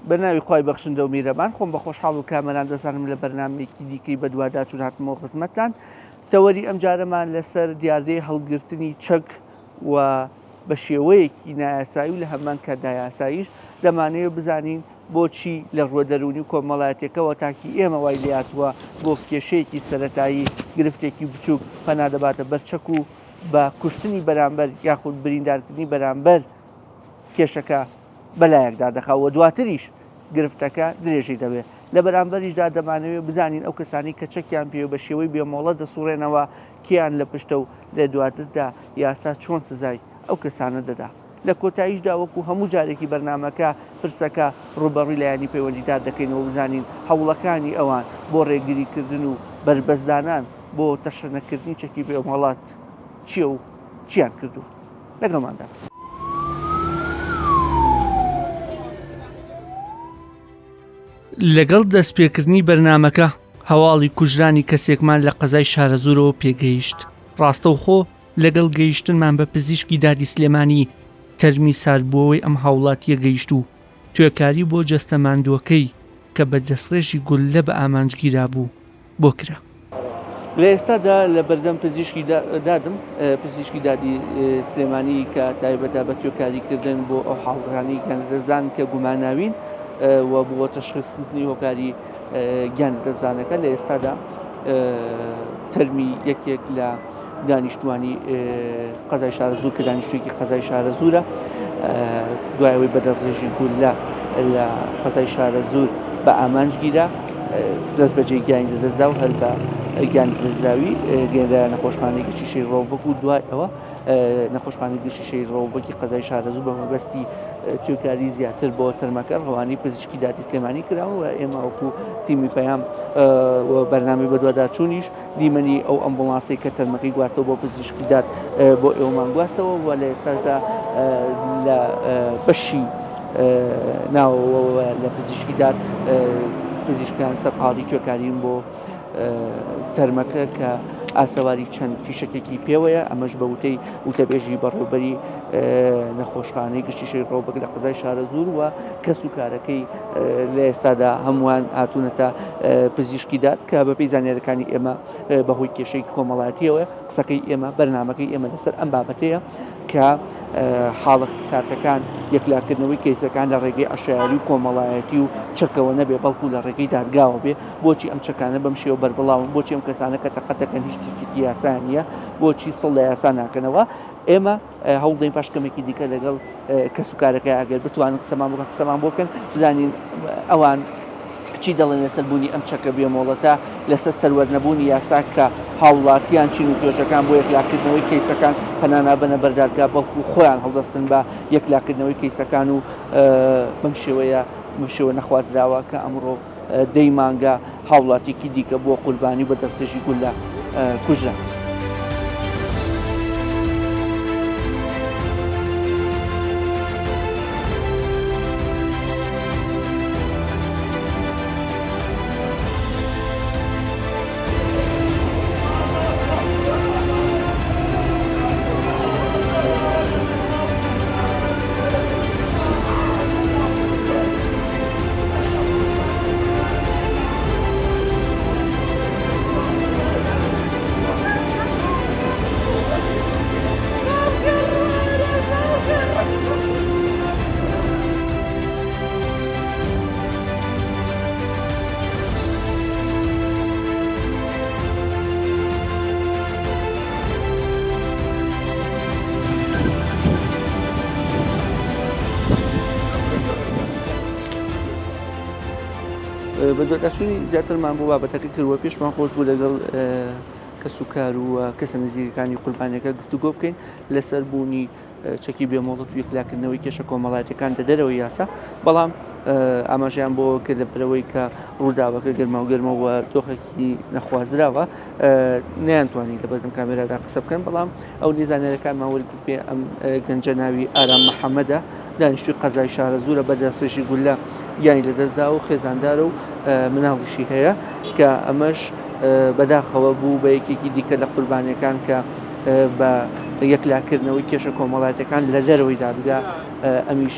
بە ناوی خوای بەخشندە و میرەبان خۆم بە خۆشحاڵ و کامەران دەزانم لە بەرنامەیەکی دیکەی بەدواداچوون هاتمەوە خزمەتتان. تەوەری ئەمجارەمان لەسەر دیاردەی هەڵگرتنی چەک و بە شێوەیەکی نایاسایی و لە هەمان کاتدا یاساییش دەمانەوێت بزانین بۆچی لە ڕووە دەروونی و کۆمەڵایەتیەکەوە تاکی ئێمە وای لێهاتووە بۆ کێشەیەکی سەرەتایی گرفتێکی بچووک پەنا دەباتە بەر چەک و بە کوشتنی بەرامبەر یاخود بریندارکردنی بەرامبەر کێشەکە بەلایەکدا دەخا و دواتریش گرفتەکە درێژەی دەبێت. لە بەرامبەریشدا دەمانەوێت بزانین ئەو کەسانەی کە چەکیان پێیە بە شێوەی بێ مۆڵەت دەسوڕێنەوە کێیان لە پشتە و لە دواتردا یاسا چۆن سزای ئەو کەسانە دەدا. لە کۆتاییشدا وەکو هەموو جارێکی بەرنامەکە پرسەکە ڕووبەڕووی لایەنی پەیوەندیدار دەکەینەوە بزانین هەوڵەکانی ئەوان بۆ ڕێگریکردن و بەربەستدانان بۆ تەشەنەکردنی چەکی بێ مۆڵەت چییە و چییان کردووە. لەگەڵماندا بن. لەگەڵ دەستپێکردنی بەرنامەکە هەواڵی کوژرانی کەسێکمان لە قەزای شارەزوورەوە پێگەیشت، ڕاستەوخۆ لەگەڵ گەیشتنمان بە پزیشکی دادی سلێمانی تەرمی ساردبووەوەی ئەم هاوڵاتییە گەیشت و توێکاری بۆ جەستە ماندووەکەی کە بە دەستڕێژی گوللە بە ئامانج گیرابوو بۆ کرا. لە ئێستادا لە بەردەم پزیشکی دادم، پزیشکی دادی سلێمانی کە تایبەتە بە توێکاریکردن بۆ ئەو حاڵەتانەی گیانلەدەستدان کە گوماناوین و بۆ تەشخیصکردنی هۆکاری گیانلەدەستدانەکە لە ئێستادا تەرمی یەکێک لە دانیشتوانی قەزای شارەزوور کە دانیشتوویەکی قەزای شارەزوورە دوای ئەوەی بە دەستڕێژی گوللە لە قەزای شارەزوور بە ئامانج گیرا دەست بەجێ گیانی لەدەستدا و هەر بە گیان لەدەستداوی گەیەنرایە نەخۆشخانەی گشتی شەهید ڕەوبەک و دوای ئەوە نەخۆشخانەی گشتی شەهید ڕەوبەکی قەزای شارەزوور بە مەبەستی توێکاری زیاتر بۆ تەرمەکە ڕەوانەی پزیشکی دادی سلێمانی کراوە و ئێمە وەکو تیمی پەیام و بەرنامەی بەدواداچوونیش دیمەنی ئەو ئەمبوڵانسەی کە تەرمەکەی گواستەوە بۆ پزیشکی داد بۆ ئێوەمان گواستەوە و لە ئێستاشدا لە بەشی ناوەوە لە پزیشکی داد پزیشکان سەرقاڵی توێکارین بۆ تەرمەکە کە ئاسەواری چەند فیشەکێکی پێوەیە ئەمەش بە وتەی وتەبێژی بەڕێوبەری نەخۆشخانەی گشتی شەهید ڕەوبەک لە قەزای شارەزوور و کەس و کارەکەی لە ئێستادا هەمووان هاتوونەتە پزیشکی داد کە بەپێی زانیارەکانی ئێمە بەهۆی کێشەی کۆمەڵایەتیەوە قسەکەی ئێمە بەرنمەکەی ئێمە لەسەر ئەم بابەتەیە کە حاڵەت کاتەکان یەکلاکردنەوەی کەیسەکان لە ڕێگەی عشایری و کۆمەڵایەتی و چەکەوە نەبێ بەڵکو لە ڕێگەی دادگاوە بێ بۆچی ئەم چەکانە بەم شێوە بەربڵاون بۆچی ئەم کەسانە کە تەقە دەکەن هیچ ترسێکی یاسایان نییە بۆچی سڵ لە یاسا ناکەنەوە ئێمە هەوڵدەین پاش کەمێکی دیکە لەگەڵ کەسوکارەکە ئەگەر بتوانن قسەمان بکەن قسەمان بۆ بکەن بزانین ئەوان چی دەڵێن لەسەر بوونی ئەم چەکە بێمۆڵەتە لەسەر سەروەر نەبوونی یاسا کە هاوڵاتیان چین و توێژەکان بۆ یەکلاکردنەوەی کەیسەکان پەنا نابەنە بەر دادگا بەڵکو خۆیان هەڵدەستن بە یەکلاکردنەوەی کەیسەکان و بەم شێوەیە بەم شێوە نەخوازراوە کە ئەمڕۆ دەی مانگە هاوڵاتیکی دیکە بووە قوربانی و بە دەستڕێژی گوللە کوژرا. بەدواداچوونی زیاترمان بۆ بابەتەکە کردووە پێشمان خۆش بوو لەگەڵ کەسوکار و کەسە نزیکەکانی قوربانیەکە گفتوگۆ بکەین لەسەر بوونی چەکی بێمۆڵەت و یەکلاکردنەوەی کێشە کۆمەڵایەتەکان لە دەرەوەی یاسا بەڵام ئاماژەیان بۆ کرد لەبەرەوەی کە ڕووداوەکە گەرما و گەرمە و دۆخێکی نەخوازراوە نەیانتوانی لە بەردەم کامێرادا قسە بکەن بەڵام ئەو نیزانەرەکانمان وەرگرت پێ ئەم گەنجە ناوی ئارام محەممەدە دانیشتوی قەزای شارەزوورە بە دەستڕێژی گوللە گیانی لەدەستدا و خێزاندارە و مناڵیشی هەیە کە ئەمەش بەداخەوە بوو بە یەکێکی دیکە لە قوربانیەکان کە بە یەکلاکردنەوەی کێشە کۆمەڵایەتەکان لە دەرەوەی دادگا ئەمیش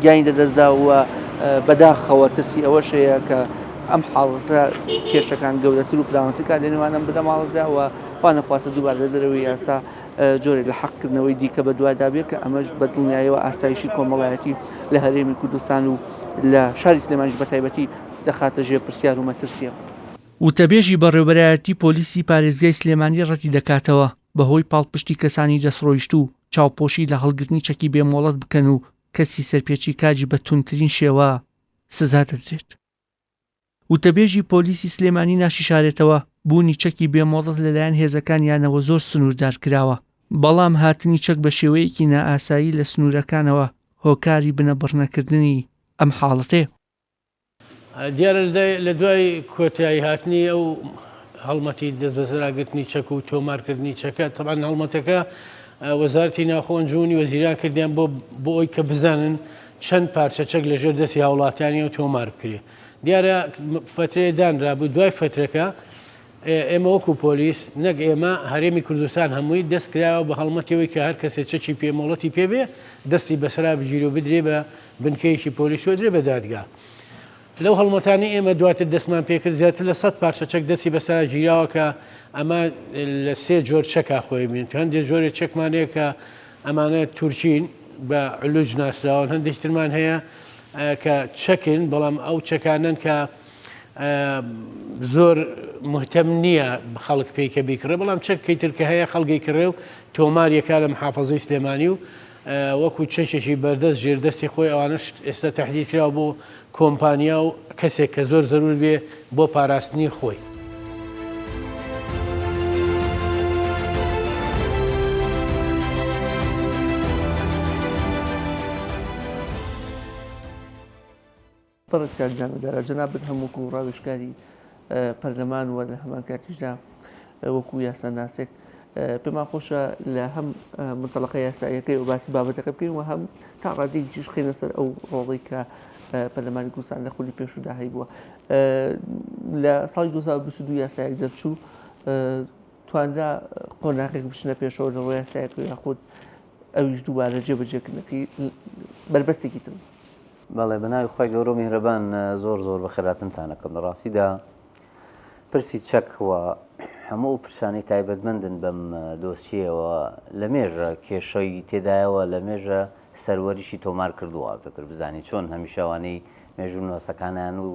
گیانی لەدەستدا و بەداخەوە ترسی ئەوەش هەیە کە ئەم حاڵەتە کێشەکان گەورەتر و فراوانتر کات لە نێوان ئەم بنەماڵەدا و خوا نەخواستە دووبارە لە دەرەوەی یاسا جۆرێک لە حەقکردنەوەی دیکە بەدوادا بێت کە ئەمەش بە دڵنیایەوە ئاسایشی کۆمەڵایەتی لە هەرێمی کوردستان و لە شاری سلێمانیش بەتایبەتی دەخاتە ژێر پرسیار و مەترسیەوە. وتەبێژی بەڕێوەبەرایەتی پۆلیسی پارێزگای سلێمانی ڕەتیدەکاتەوە بەهۆی پاڵپشتی کەسانی دەستڕۆیشتوو چاوپۆشی لە هەڵگرتنی چەکی بێ مۆڵەت بکەن و کەسی سەرپێچیکاری بە توندترین شێوە سزا دەدرێت. وتەبێژی پۆلیسی سلێمانی ناشیشارێتەوە، بوونی چەکی بێ مۆڵەت لەلایەن هێزەکانیانەوە زۆر سنووردار کراوە، بەڵام هاتنی چەک بە شێوەیەکی نائاسایی لە سنوورەکانەوە هۆکاری بنەبڕنەکردنی ئەم حاڵەتەیە. دیارە لە دوای کۆتایی هاتنی ئەو هەڵمەتی دەستبەسەراگرتنی چەک و تۆمارکردنی چەکە، تەبعەن هەڵمەتەکە وەزارەتی ناوخۆ ئەنجومەنی وەزیران کردیان بۆ بۆ ئەوی کە بزانن چەند پارچە چەک لەژێر دەستی هاوڵاتیانی و تۆمار بکرێ. دیارە فەترەیە دانرابوو دوای فەترەکە ئێمە وەکو پۆلیس نەک ئێمە هەرێمی کوردستان هەمووی دەست کرایەوە بە هەڵمەتی ئەوەی کە هەر کەسێ چەکی پێ مۆڵەتی پێ بێ دەستی بەسەرا بگیرێ و بدرێ بە بنکەیەکی پۆلیس و ئەدرێ بە دادگا. لەو هەڵمەتانەی ئێمە دواتر دەستمان پێکرد زیاتر لە سەد پارچە چەک دەستی بەسەرا گیراوە کە ئەمە لە سێ جۆر چەکا خۆی بینێت هەندێک جۆرێک چەکمان هەیە کە ئەمانە تورکین بە علوج ناسراون هەندێک ترمان هەیە کە چەکن بەڵام ئەو چەکانەن کە زۆر مهتەم نییە خەڵک پێی کە بیکڕێ بەڵام چەکەی تر کە هەیە خەڵگەی کڕێ و تۆمار یەکا لە محافظەی سلێمانی و وەکو چەکێکی بەردەست ژێردەستی خۆی ئەوانەش ئێستا تەحدید کراوە بۆ کۆمپانیا و کەسێک کە زۆر زەرور بێ بۆ پاراستنی خۆی. بەڕێز کاک جانە دارا جەنابت هەم وەکو ڕاوێژکاری پەرلەمان و لە هەمان کاتیشدا وەکو یاساناسێک پێمان خۆشە لە هەم منتەڵەقە یاساییەکەی و باسی بابەتەکە بکەین و هەم تا ڕادەیەکیش خینە سەر ئەو ڕۆڵی کە پەرلەمانی کوردستان لە خولی پێشودا هەیبووە لە ساڵی 2022 یاسایەک دەرچوو توانرا قۆناغێک بچنە پێشەوە لە ڕووی یاسایەک یاخود ئەویش دووبارە جێبەجێکردنەکەی بەربەستێکی تر بەڵێ بەناوی خوای گەورە و میهرەبان زۆر زۆر بەخێراتنتان ئەکەم لە ڕاستیدا پرسی چەک و هەموو ئەو پرسانەی تایبەتمەندن بەم دۆسیەوە لە مێژە کێشەی تێدایەوە لە مێژە سەروەریشی تۆمار کردووە فکر بزانی چۆن هەمیشەوانەی مێژوونوەسەکانیان و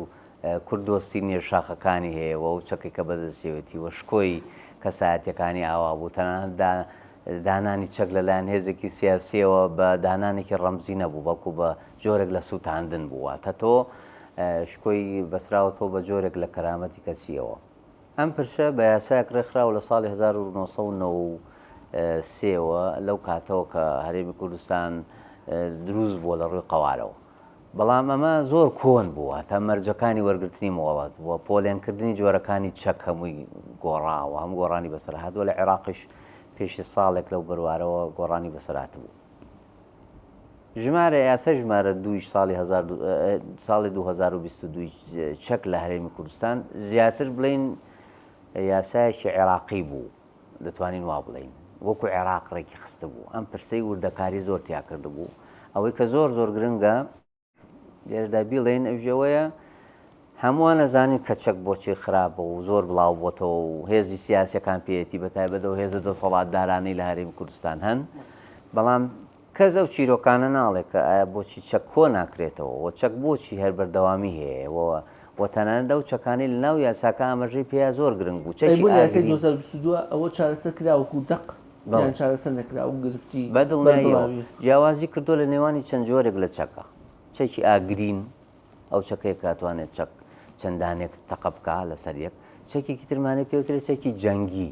کورد دۆستی نیە شاخەکانی هەیە و ئەو چەکەی کە بەدەستیەوەتی و شکۆی کەسایەتیەکانی ئاوا بوو تەنانەت دانانی چەک لەلایەن هێزێکی سیاسیەوە بە دانانێکی ڕەمزی نەبوو بەڵکو بە جۆرێک لە سووتاندن بوو واتە تۆ شکۆی بەسراوەتەوە بە جۆرێک لە کەرامەتی کەسیەوە ئەم پرسە بە یاسایەک ڕێکخراوە لە ساڵی 1993 وە لەو کاتەوە کە هەرێمی کوردستان دروست بووە لە ڕووی قەوارەوە بەڵام ئەمە زۆر کۆن بوو، واتە مەرجەکانی وەرگرتنی مۆڵەت و پۆلێنکردنی جۆرەکانی چەک هەمووی گۆڕاوە، هەم گۆڕانی بەسەر هاتووە، لە عێراقیش پێشی ساڵێک لەو بەروارەوە گۆڕانی بەسەر هاتبوو. ژمارە یاسای ژمارە دوویش ساڵی ساڵی 2022 چەک لە هەرێمی کوردستان زیاتر بڵین یاسایەکی عێراقی بوو. دەتوانین وا بڵێین وەکو عێراق ڕێکی خستبوو ئەم پرسەی وردەکاری زۆر تیا کردبوو ئەوەی کە زۆر زۆر گرنگە لێرەدا بیڵێن ئەوژەوەیە هەمووان ئەزانین کە چەک بۆچی خراپە و زۆر بڵاو بۆتەوە و هێزی سیاسەکان پێیەتی بە تایبەتەوە هێزە دەسەڵاتدارانەی لە هەرێمی کوردستان هەن بەڵام کەس ئەو چیرۆکانە ناڵێ کە ئایا بۆچی چەک کۆ ناکرێتەوە و چەک بۆچی هەر بەردەوامی هەیە و و تەنانەت ئەو چەکانەی لە ناو یاساکە ئاماژەی پێیا زۆر گرنگ بوو ئەی چەکی بۆ لە یاسای ئاگرین 2022 ئەوە چارەسەر کرا وەکو دەق بەڵێ یان چارەسەر نەکرا ئەو گرفتی بە دڵنیاییەوە بەربڵاویە؟ جیاوازی کردووە لە نێوانی چەند جۆرێک لە چەکە چەکی ئاگرین ئەو چەکەیە کە ئەتوانێت چەک چەندانێک تەقە بکا لەسەر یەک چەکێکی ترمانەی پێوترێت چەکی جەنگی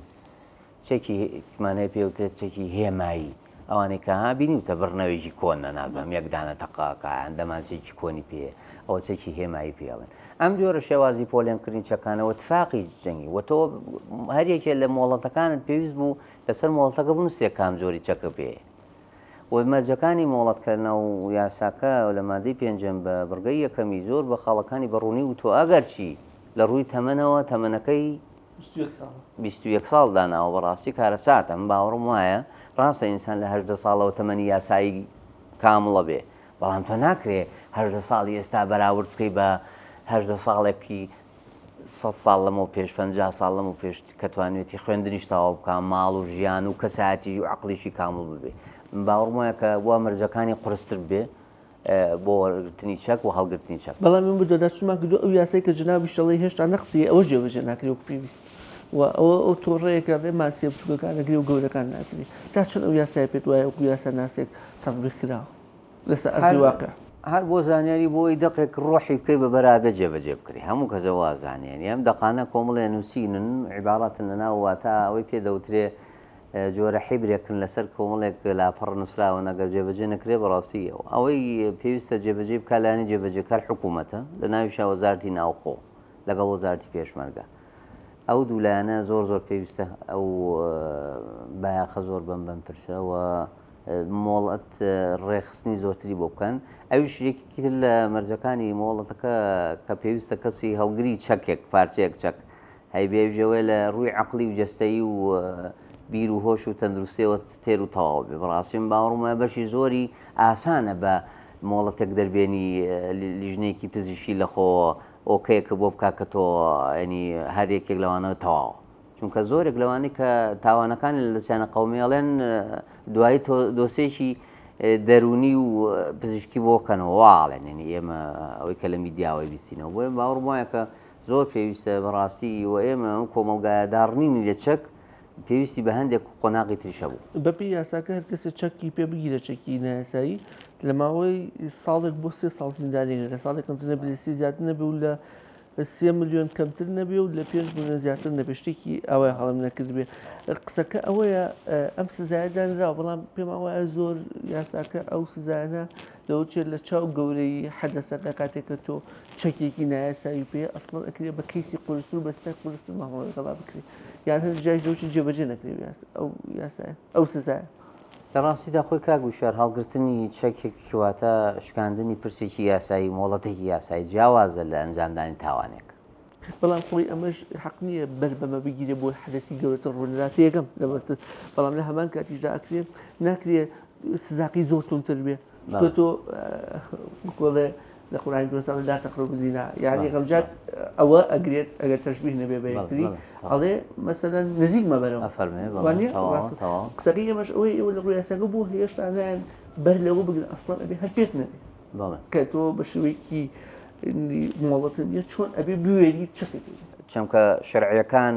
چەکی مانای پێوترێت چەکی هێمایی ئەوانەی کە ها بینیوتە بڕنەوێکی کۆنە نازانم یەک دانە تەقاکە یان دەمانچەیەکی کۆنی پێیە ئەوە چەکی هێمایی پێڵێن ئەم جۆرە شێوازی پۆلێنکردنی چەکانەوە تفاقی جەنگی وە تۆ هەر یەکێ لە مۆڵەتەکانت پێویست بوو لەسەر مۆڵەتەکە بنووسرێ کام جۆری چەکە پێیە و مەرجەکانی مۆڵەت کە ناو یاساکە لە مادەی پێنجەم بە بڕگەی یەکەمی زۆر بە خاڵەکانی بە ڕوونی وتووە ئەگەرچی لە ڕووی تەمەنەوە تەمەنەکەی. 21 ساڵ داناوە بەڕاستی کارەساتە من باوەڕم وایە ڕاستە ئینسان لە هەژدە ساڵەوە تەمەنی یاسایی کامڵە بێ بەڵام تۆ ناکرێ هەژدە ساڵی ئێستا بەراورد بکەی بە هەژدە ساڵێکی سە ساڵ لەمەو پێش پ ساڵ لەمەو پێش کە توانێتی خوێندنیش تەواو بکە ماڵ و ژیان و کەسایەتی و عقلیشی کامڵ ببێ من باوەڕم وایە کە وا مەرجەکانی قورستر بێ بۆ وەرگرتنی چەک و هەڵگرتنی چەک. بەڵام ئێمە بەدواداچوونمان کردووە ئەو یاسای کە جەنابیش دەڵێی هێشتا نەقسییە ئەوەش جێبەجێ ناکرێ وەک پێویست و ئەوە ئەو تۆڕەیە کە ئەڵێ ماسییە بچووکەکان ئەگرێ و گەورەکان ناگرێ. تا چەند ئەو یاسایە پێت وایە وەکوو یاساناسێک تەتبیق کراوە لەسەر ئەرزی واقع؟ هەر بۆ زانیاری بۆ ئەوەی دەقێک ڕۆحی بکەی بە بەرا بێ جێبەجێ بکرێ هەموو کەس ئەوە ئەزانێ یانی ئەم دەقانە کۆمەڵێ نووسینن عیباڕەتن لەناو واتا ئەوەی پێ دەوترێ جۆرە حیبرێکن لەسەر کۆمەڵێک لاپەڕ نووسراون ئەگەر جێبەجێ نەکرێ بەڕاستی ئەوەی پێویستە جێبەجێ بکات لایەنی جێبەجێکار حکوومەتە لە ناویشا وەزارتی ناوخۆ لەگەڵ وەزارتی پێشمەرگە ئەو دوو لایەنە زۆر زۆر پێویستە ئەو بایەخە زۆر بەم بەم پرسە و مۆڵەت ڕێخستنی زۆرتری بۆ بکەن ئەویش یەکێکی تر لە مەرجەکانی مۆڵەتەکە کە پێویستە کەسی هەڵگری چەکێک پارچەیەک چەک هەیبێ ئەویش ئەوەیە لە ڕووی عەقڵی و جەستەیی و بیر و هۆش و تەندروستیەوە تێر و تەواو بێ بەڕاستی من باوەڕم وایە بەشی زۆری ئاسانە بە مۆڵەتێک دەربێنی لیژنەیەکی پزیشکی لە خۆ ئۆکەیەکە بۆ بکا کە تۆ ینی هەر یەکێک لەوانە تەواوە چونکە زۆرێک لەوانەی کە تاوانەکان لە دەستیانە قومی ئەڵێن دوایی تۆ دۆسێکی دەرونی و پزیشکی بۆ کەنەوە واڵێن ینی ئێمە ئەوەی کە لە میدیاوەی بیستینەوە بۆیە باوەڕم وایە کە زۆر پێویستە بەڕاستی و ئێمە ئەم کۆمەڵگایە داڕنینی لە چەک پێویستی بە هەندێک قۆناغی تریش هەبوو. بەپێی یاساکە هەر کەسێک چەکی پێ بگیرێت چەکی نایاسایی لە ماوەی ساڵێک بۆ سێ ساڵ زیندانی لە ساڵێک کەمتر نەبێت لە سێ زیاتر نەبێ و لە سێ ملیۆن کەمتر نەبێ و لە پێنج ملیۆن زیاتر نەبێ شتێکی ئاوای هەڵم نەکردبێ قسەکە ئەوەیە ئەم سزایە دانراوە بەڵام پێمان وایە زۆر یاساکە ئەو سزایانە لەوە لە چاو گەورەی حەدەسەکە کاتێک کە تۆ چەکێکی نایاسایی پێ ئەسڵەن ئەکرێ بە کەیسی قورستر و بە سزای قورستر مامەڵە لەگەڵا بکرێ یان هەندێک جاریش لەوەی جێبەجێ نەکرێ ئەو یاسایە ئەو سزایە. لە ڕاستیدا خۆی کاک وشیار هەڵگرتنی چەکێک واتە شکاندنی پرسێکی یاسایی مۆڵەتێکی یاسایی جیاوازە لە ئەنجامدانی تاوانێک. بەڵام خۆی ئەمەش حەق نییە بەر بەمە بگیرێ بۆی حەدەسی گەورەتر ڕوونەدات تێگەم لە مەستر بەڵام لە هەمان کاتیشدا ئەکرێ ناکرێ سزاکەی زۆر توندتر بێ چونکە تۆ بکۆڵێ لە قورئانی پیرۆزدا ئەڵێ لا تقربوا الزنا یعنی یەکەم جار ئەوە ئەگرێت ئەگەر تەشبیه نەبێ بە یەکتری ئەڵێ مەسەلەن نزیک مەبەرەوە وانیە قسەکەی ئێمەش ئەوەی ئێوە لە ڕووی یاساکە بۆ هێشتا نایەن بەر لەوە بگرن ئەسڵەن ئەبێ هەر پێت نەبێ کە تۆ بە شێوەیەکی مۆڵەتت نییە چۆن ئەبێ بوێری چەکێک چەمکە شەرعیەکان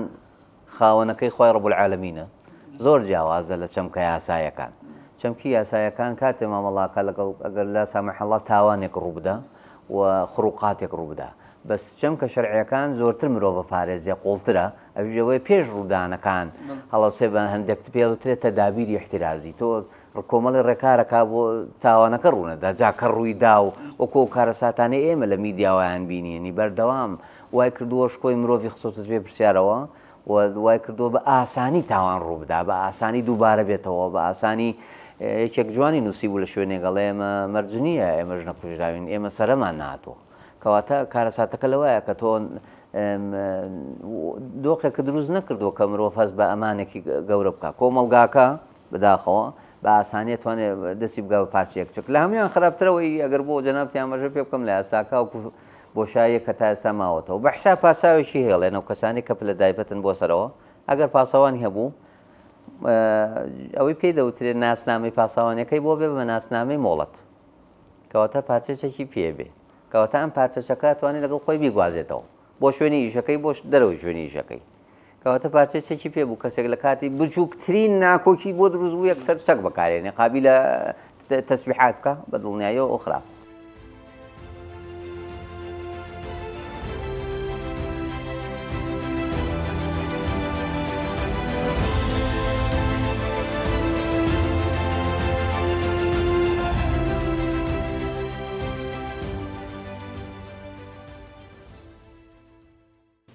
خاوەنەکەی خوای رب العالمینە زۆر جیاوازە لە چەمکە یاسایەکان چەمکی یاسایەکان کاتێ مامەڵاکە لەگەڵ ئەگەر لا سامح الله تاوانێک ڕووبدا و خروقاتێک ڕووبدا بەس چەمکە شەرعیەکان زۆرتر مرۆڤە پارێزیە قوڵترە ئەویش ئەوەیە پێش ڕوودانەکان هەڵەسێ بە هەندێک پێوترێت تەدابیری احترازی تۆ کۆمەڵی ڕێکارەکە بۆ تاوانەکە ڕوونەدا جا کە ڕووی دا و وەکو ئەو کارەساتانەی ئێمە لە میدیاوایان بینیێنی بەردەوام وای کردووە شکۆی مرۆڤی خستۆتە جێ پرسیارەوە و وای کردووە بە ئاسانی تاوان ڕووبدا بە ئاسانی دووبارە بێتەوە بە ئاسانی یەکێک جوانی نووسی بوو لە شوێنێک ئەڵێ ئێمە مەرج نییە ئێمەش نەکوژراوین ئێمە سەرەمان نهاتووە کەواتە کارەساتەکە لەوایە کە تۆ دۆخێکە دروست نەکردووە کە مرۆڤ هەست بە ئەمانێکی گەورە بکە کۆمەڵگاکە بەداخەوە بە ئاسانی ئەتوانێ دەستی بگا بە پارچەیەک چەک. لە هەموویان خراپترەوەی ئەگەر بۆ جەنابتی ئاماژە پێ بکەم لە یاساکە وەکو بۆشاییەک کە تا ئێستا ماوەتەوە بە حساب پاساوێکی هێڵێن ئەو کەسانەی کە پلە دایبەتن بۆ سەرەوە ئەگەر پاسەوانی هەبوو ئەوەی پێی دەوترێت ناسنامەی پاسەوانەکەی بۆ بێ بە ناسنامەی مۆڵەت کەواتە پارچە چەکی پێ بێ کەواتە ئەم پارچە چەکە توانێت لەگەڵ خۆی بیگوازێتەوە بۆ شوێنی ئیشەکەی بۆ دەرەوەی شوێنی ئیشەکەی کەواتە پارچەی چەکی پێ بوو کەسێک لە کاتی بچووکترین ناکۆکی بۆ دروست بوو یەکسەر چەک بەکارێنێ قابیلە تەسبیحات بکە بە دڵنیاییەوە ئەو خراپ.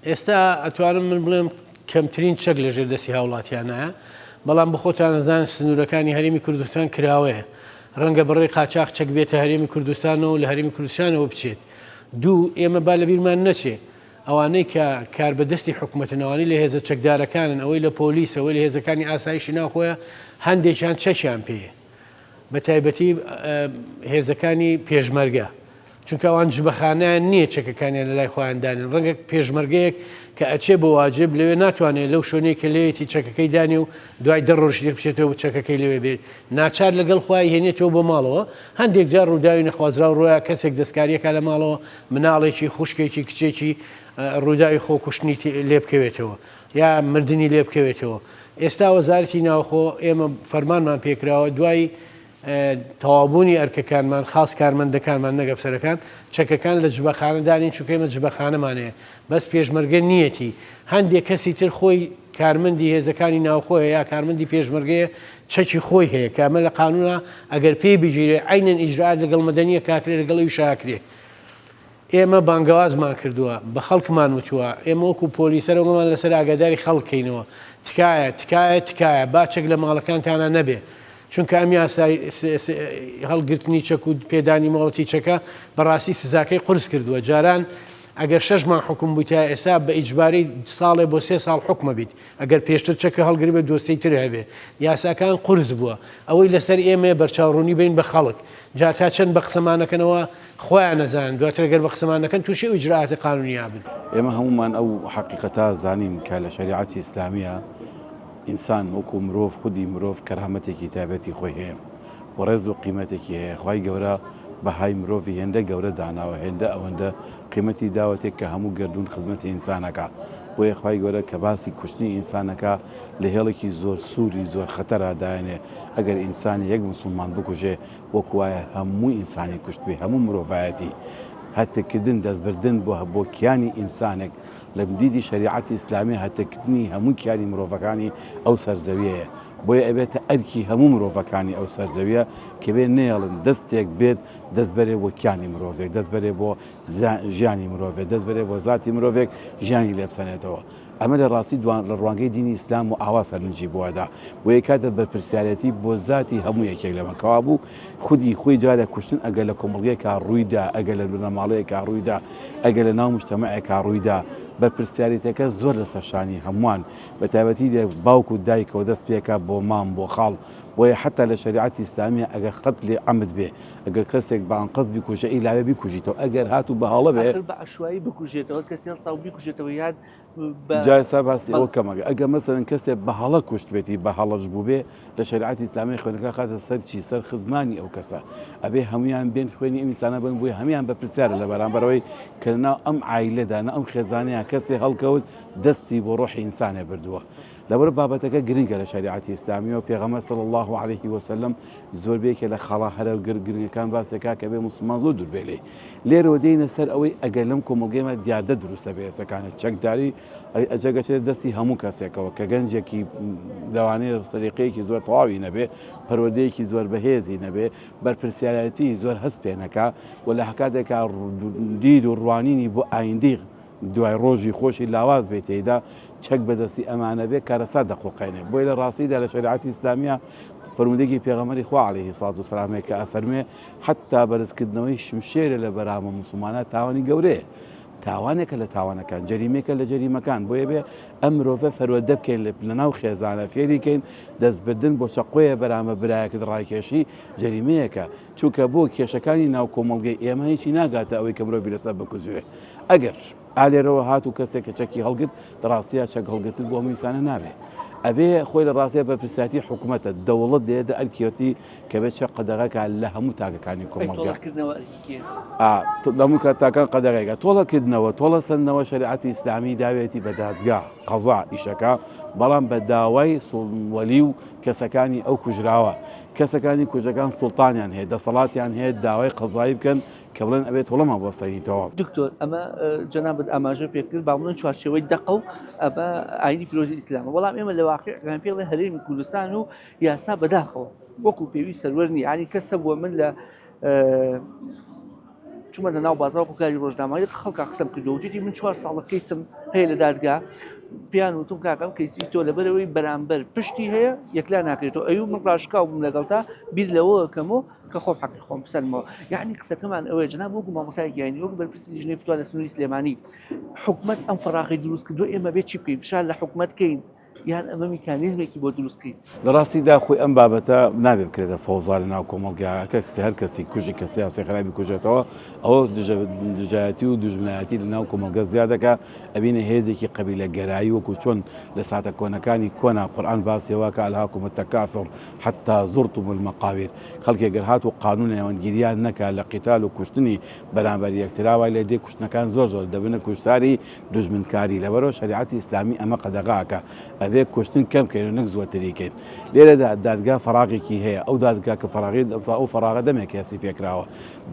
ئێستا ئەتوانم من بڵێم کەمترین چەک لە ژێر دەستی هاوڵاتیانایە، بەڵام بەخۆتان ئەزان سنوورەکانی هەرێمی کوردستان کراوەیە، ڕەنگە بڕێ قاچاخ چەک بێتە هەرێمی کوردستانەوە و لە هەرێمی کوردستانەوە بچێت. دوو، ئێمە با لەبیرمان نەچێ. ئەوانەی کە کاربەدەستی حکومەتن، ئەوانەی لە هێزە چەکدارەکانن، ئەوەی لە پۆلیسە، ئەوەی لە هێزەکانی ئاسایشی ناوخۆیە، هەندێکیان چەکیان پێیە. بە تایبەتی هێزەکانی پێشمەرگە. چونکە ئەوان جبەخانەیان نییە چەکەکانیان لە لای خۆیان دانێن. ڕەنگە پێشمەرگەیەک کە ئەچێ بۆ واجب لەوێ ناتوانێت لەو شوێنەی کە لێیەتی چەکەکەی دانێ و دوای دە ڕۆژی تر بچێتەوە چەکەکەی لەوێ بێت. ناچار لەگەڵ خۆی هێنێتەوە بۆ ماڵەوە. هەندێک جار ڕووداوی نەخوازراو ڕوویا کەسێک دەستکارییەکا لە ماڵەوە، مناڵێکی، خوشکێکی، کچێکی ڕووداوی خۆکوشتنی لێ بکەوێتەوە یا مردنی لێ بکەوێتەوە. ئێستا وەزارەتی ناوخۆ ئێمە فەرمانمان پێکراوە دوای تەواوبوونی ئەرکەکانمان خاس کارمەندەکانمان نەک ئەفسەرەکان چەکەکان لە جبەخانە دانین چونکە ئێمە جبەخانەمان هەیە بەس پێشمەرگە نییەتی هەندێک کەسی تر خۆی کارمەندی هێزەکانی ناوخۆیە یا کارمەندی پێشمەرگەیە چەکی خۆی هەیە کە ئەمە لە قانونا ئەگەر پێی بگیرێ عەینەن ئیجرائات لەگەڵ مەدەنیە کاکرێ لەگەڵ ئەویشا ئەکرێ. ئێمە بانگەوازمان کردووە، بە خەڵکمان وتووە، ئێمە وەکو پۆلیس هەر ئەوەمان لەسەر ئاگاداری خەڵک کەینەوە، تکایە، تکایە، تکایە با چەک لە ماڵەکانتانا نەبێ، چونکە ئەم یاسای هەڵگرتنی چەک و پێدانی مۆڵەتی چەکە بەڕاستی سزاکەی قورس کردووە، جاران ئەگەر شەش مانگ حوکم بوویتایە ئێستا بە ئیجباری ساڵێ بۆ سێ ساڵ حوکمە بیت، ئەگەر پێشتر چەکە هەڵگربێت دۆسیەی تر هەبێ یاساکان قورس بووە ئەوەی لەسەر ئێمەیە بەرچاوڕوونی بین بە خەڵک جا تا چەند بە قسەمان نەکەنەوە خۆیان ئەزانن دواتر گەر بە قسەمان نەکەن تووشی ئەو ئیجرائاتی قانونیە بن. ئێمە هەموومان ئەو حەقیقەتە زانین کە لە شەریعەتی ئیسلامیە ئینسان وەکو مرۆڤ خودی مرۆڤ کەرامەتێکی تایبەتی خۆی هەیە و ڕێز و قیمەتێکی هەیە خوای گەورە بەهای مرۆڤی هێندە گەورە داناوە هێندە ئەوەندە قیمەتی داوەتێ کە هەموو گەردوون خزمەتی ئینسانەکا بۆیە خوای گەورە کە باسی کوشتنی ئینسانەکا لە هێڵێکی زۆر سووری زۆر خەتەرا دایەنێ ئەگەر ئینسانی یەک موسڵمان بکوژێ وەکو وایە هەموو ئینسانی کوشتبێ هەموو مرۆڤایەتی هەتککردن دەستبردن بۆ بۆ کیانی ئینسانێک لە دیدی شەریعەتی ئیسلامی هەتککردنی هەموو کیانی مرۆڤەکانی ئەو سەرزەویەیە بۆیە ئەبێتە ئەرکی هەموو مرۆڤەکانی ئەو سەرزەویە کە بێ نەیەڵن دەستێک بێت دەست بەرێ بۆ کیانی مرۆڤێک، دەست بەرێ بۆ ژیانی مرۆڤێک، دەست بەرێ بۆ زاتی مرۆڤێک ژیانی لێ بسەنێتەوە. ئەمە لە ڕاستی دوان لە ڕوانگەی دینی ئیسلام و ئاوا سەرنجی بۆ ئەدا. بۆیە کاتە بەرپرسیارێتی بۆ زاتی هەموو یەکێک لەمە. کەوابوو خودی خۆی جارێ کوشتن ئەگەر لە کۆمەڵگەیەکا ڕوویدا، ئەگەر لە بنەماڵەیەکا ڕوویدا، ئەگەر لە ناو موجتەمەعێکا ڕوویدا، بەرپرسیارێتیەکە زۆر لەسەر شانی هەمووان، بە تایبەتی لە باوک و دایکەوە دەست پێکا بۆ مام، بۆ خاڵ، بۆیە حەتا لە شەریعەتی ئیسلامیە ئەگەر قەتلی عەمد بێ ئەگەر کەسێک بە ئەنقەست بیکوژێ ئیلا بێ بیکوژیتەوە ئەگەر هاتوو بە هەڵە بێ ئاخر بە عەشوایی بکوژێتەوە کەسی هەڵسا و بیکوژێتەوە یان بە جا ئێستا باسی بەڵ ئەوە کەمەکە ئەگەر مەسەلەن کەسێ بە هەڵە کوشتبێتی بە هەڵەش بووبێ لە شەریعەتی ئیسلامی خوێنەکە خاتە سەر چی سەر خزمانی ئەو کەسە ئەبێ هەمویان بێن خوێنی ئەم ئینسانە بن بۆیە هەمویان بەرپرسیارە لە بەرامبەرەوەی کە لەناو ئەم عایلەدا نە ئەم خێزانەیە کەسێ هەڵکەوت دەستی بۆ ڕۆحی ئینسانێ بردووە لەبەر بابەتەکە گرنگە لە شەریعەتی ئیسلامیەوە پێغەمبەر صلی اللە علیه وسلم زۆربەی یەکێ لە خاڵە هەرە گرنگەکان باسێکا کە بێ موسڵمان زۆر دوور بێ لێی لێرەوە دێینە سەر ئەوەی ئەگەر لەم کۆمەڵگەیمە دیاردە دروستە بێ ئێسەکانە چەکداری ئەجەگەچێت دەستی هەموو کەسێکەوە کە گەنجێکی لەوانەیە سەلیقەیەکی زۆر تەواوی نەبێ پەروەردەیەکی زۆر بەهێزی نەبێ بەرپرسیارەتی زۆر هەست پێ نەکا و لە هەکاتێکا دید و ڕوانینی بۆ ئایندەی دوای ڕۆژی خۆشی لاواز بێ تێیدا چەک بە دەستی ئەمانە بێ کارەسات دەخوڵقێنێ بۆیە لە ڕاستیدا لە شەریعەتی ئیسلامیە فەرموودەیەکی پێغەمبەری خوا عەلەیهی سڵات و سەلام هەیە کە ئەفەرموێ حەتتا بەرزکردنەوەی شمشێرە لە بەرامە موسڵمانە تاوانی گەورەیە تاوانێکە لە تاوانەکان جەریمێکە لە جەریمەکان بۆیە بێ ئەم مرۆڤە پەروەردە بکەین لە ناو خێزانە فێری کەین دەستبردن بۆ چەقۆیە بەرامە برایەکت ڕایکێشی جەریمەیەکە چونکە بۆ کێشەکانی ناو کۆمەڵگەی ئێمە هیچی ناگاتە ئەوەی کە مرۆڤی لەسەر بکوژرێ ئەگەر ئالێرەوە هات و کەسێک کە چەکی هەڵگرت لە ڕاستیا چەک هەڵگرتن بۆ هەموو ئینسانە نابێ ئەبێ خۆی لە ڕاستیا بەرپرسیارەتی حکوومەتە دەوڵەت دێتە ئەرکیەتی کە بێ چەک قەدەغەکە لە هەموو تاکەکانی کۆمەڵگا تۆڵەکردنەوە ئەرکی کێ؟ لە هەموو تاکان قەدەغەیەکە تۆڵەکردنەوە تۆڵە سەندنەوە شەریعەتی ئیسلامی داوێتی بە دادگا قەزا ئیشەکە بەڵام بە داوای وەلی و کەسەکانی ئەو کوژراوە کەسەکانی کوژەکان سوڵتانیان هەیە دەسەڵاتیان هەیە داوای قەزایی بکەن کە بڵێن ئەبێت تۆڵەمان بۆ سەنیتەوە. دکتۆر ئەمە جەنابت ئاماژە پێ کرد با بڵێن چوارچێوەی دەقە و ئەمە ئاینی پیرۆزی ئیسلامە بەڵام ئێمە لە واقع یان پێ بڵێن هەرێمی کوردستان و یاسا بەداخەوە وەکو پێویست سەروەر نییە یانی کەس هەبووە من لە. چوومە لە ناو بازاڕ وەکو کاری ڕۆژنامەوانی خەڵکا قسەم کردووە وتویەتی من چوار ساڵە کەیسم هەیە لە دادگا پێیان وتم کاکە ئەم کەیسی تۆ لەبەرەوەی بەرامبەر پشتی هەیە یەکلا ناکرێتەوە ئەیو من ڕاشکاو بووم لەگەڵتا بیر لەوە کەمەوە کە خۆم حەقی خۆم بسەنمەوە یعنی قسەکەمان ئەوەیە جەناب وەکو مامۆستایەکی ئاینی وەکو بەرپرسی لیژنەی فتوا لە سنووری سلێمانی حکومەت ئەم فەراغی دروست کردووە ئێمە بێ چی بکەین فشار لە حکومەت کەین یان ئەمە میکانیزمێکی بۆ دروست کەین؟ لە ڕاستیدا خۆی ئەم بابەتە نابێ بکرێتە فەوزا لە ناو کۆمەڵگا کە کەسی هەر کەسی کوژی کەسی یاسای خراپی کوژێتەوە ئەوە دژایەتی و دوژمنایەتی لە ناو کۆمەڵگە زیاد دەکا ئەبینە هێزێکی قەبیلە گەرایی وەکو چۆن لە ساتە کۆنەکانی کۆنا قورئان باسی وا کە الهاکم التکاثر حتی زرتم المقابر خەڵکێک گەر هات و قانون نێوەندگیریان نەکا لە قیتال و کوشتنی بەرامبەر یەکترا وای لێ دێ کوشتنەکان زۆر زۆر دەبنە کوشتاری دوژمنکاری لەبەرئەوە شەریعەتی ئیسلامی ئەمە قەدەغە ئەکا ئەبێ کوشتن کەم کەین و نەک زۆرتری کەین لێرەدا دادگا فەراغێکی هەیە ئەو دادگا کە فەراغی ئەو فەراغە دەمێک هەستی پێکراوە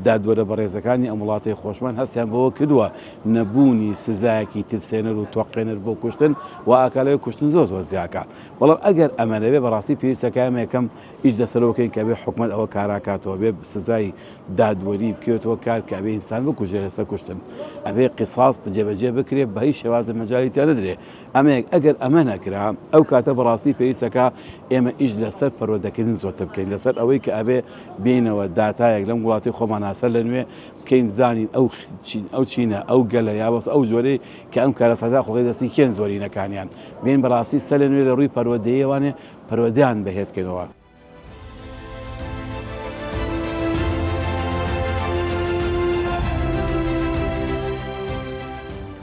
دادوەرە بەڕێزەکانی ئەم وڵاتەی خۆشمان هەستیان بەوە کردووە نەبوونی سزایەکی ترسێنەر و تۆقێنەر بۆ کوشتن و ئاکالەوەی کوشتن زۆر زۆر زیاکە بەڵام ئەگەر ئەمە نەبێ بەڕاستی پێویستەکە ئێمە یەکەم ئیش لەسەرەوە بکەین کە ئەبێ حکومەت ئەوە کاراکاتەوە بێ سزای دادوەری بکەوێتەوە کار کە ئەبێ ئینسان بکوژێ لەسەر کوشتن ئەبێ قیساس جێبەجێ بکرێ بە هیچ شێوازە مەجالی تیا نەدرێ ئەمەیەک ئەگەر ئەمە نەکرا ئەو کاتە بەڕاستی پێویستەکە ئێمە ئیش لەسەر پەروەردەکردن زۆرتر بکەین لەسەر ئەوەی کە ئەبێ بینەوە داتایەک لەم وڵاتی خۆمان هاسەر لە نوێ بکەین بزانین ئەو چین ئەو چینە ئەو گەلە یا بەس ئەو جۆرەی کە ئەم کارەساتە خۆی دەستی کێن زۆرینەکانیان بین بەڕاستی سەر لە نوێ لە ڕووی پەروەردەیەوانێ پەروەردەیان بەهێز کەینەوە.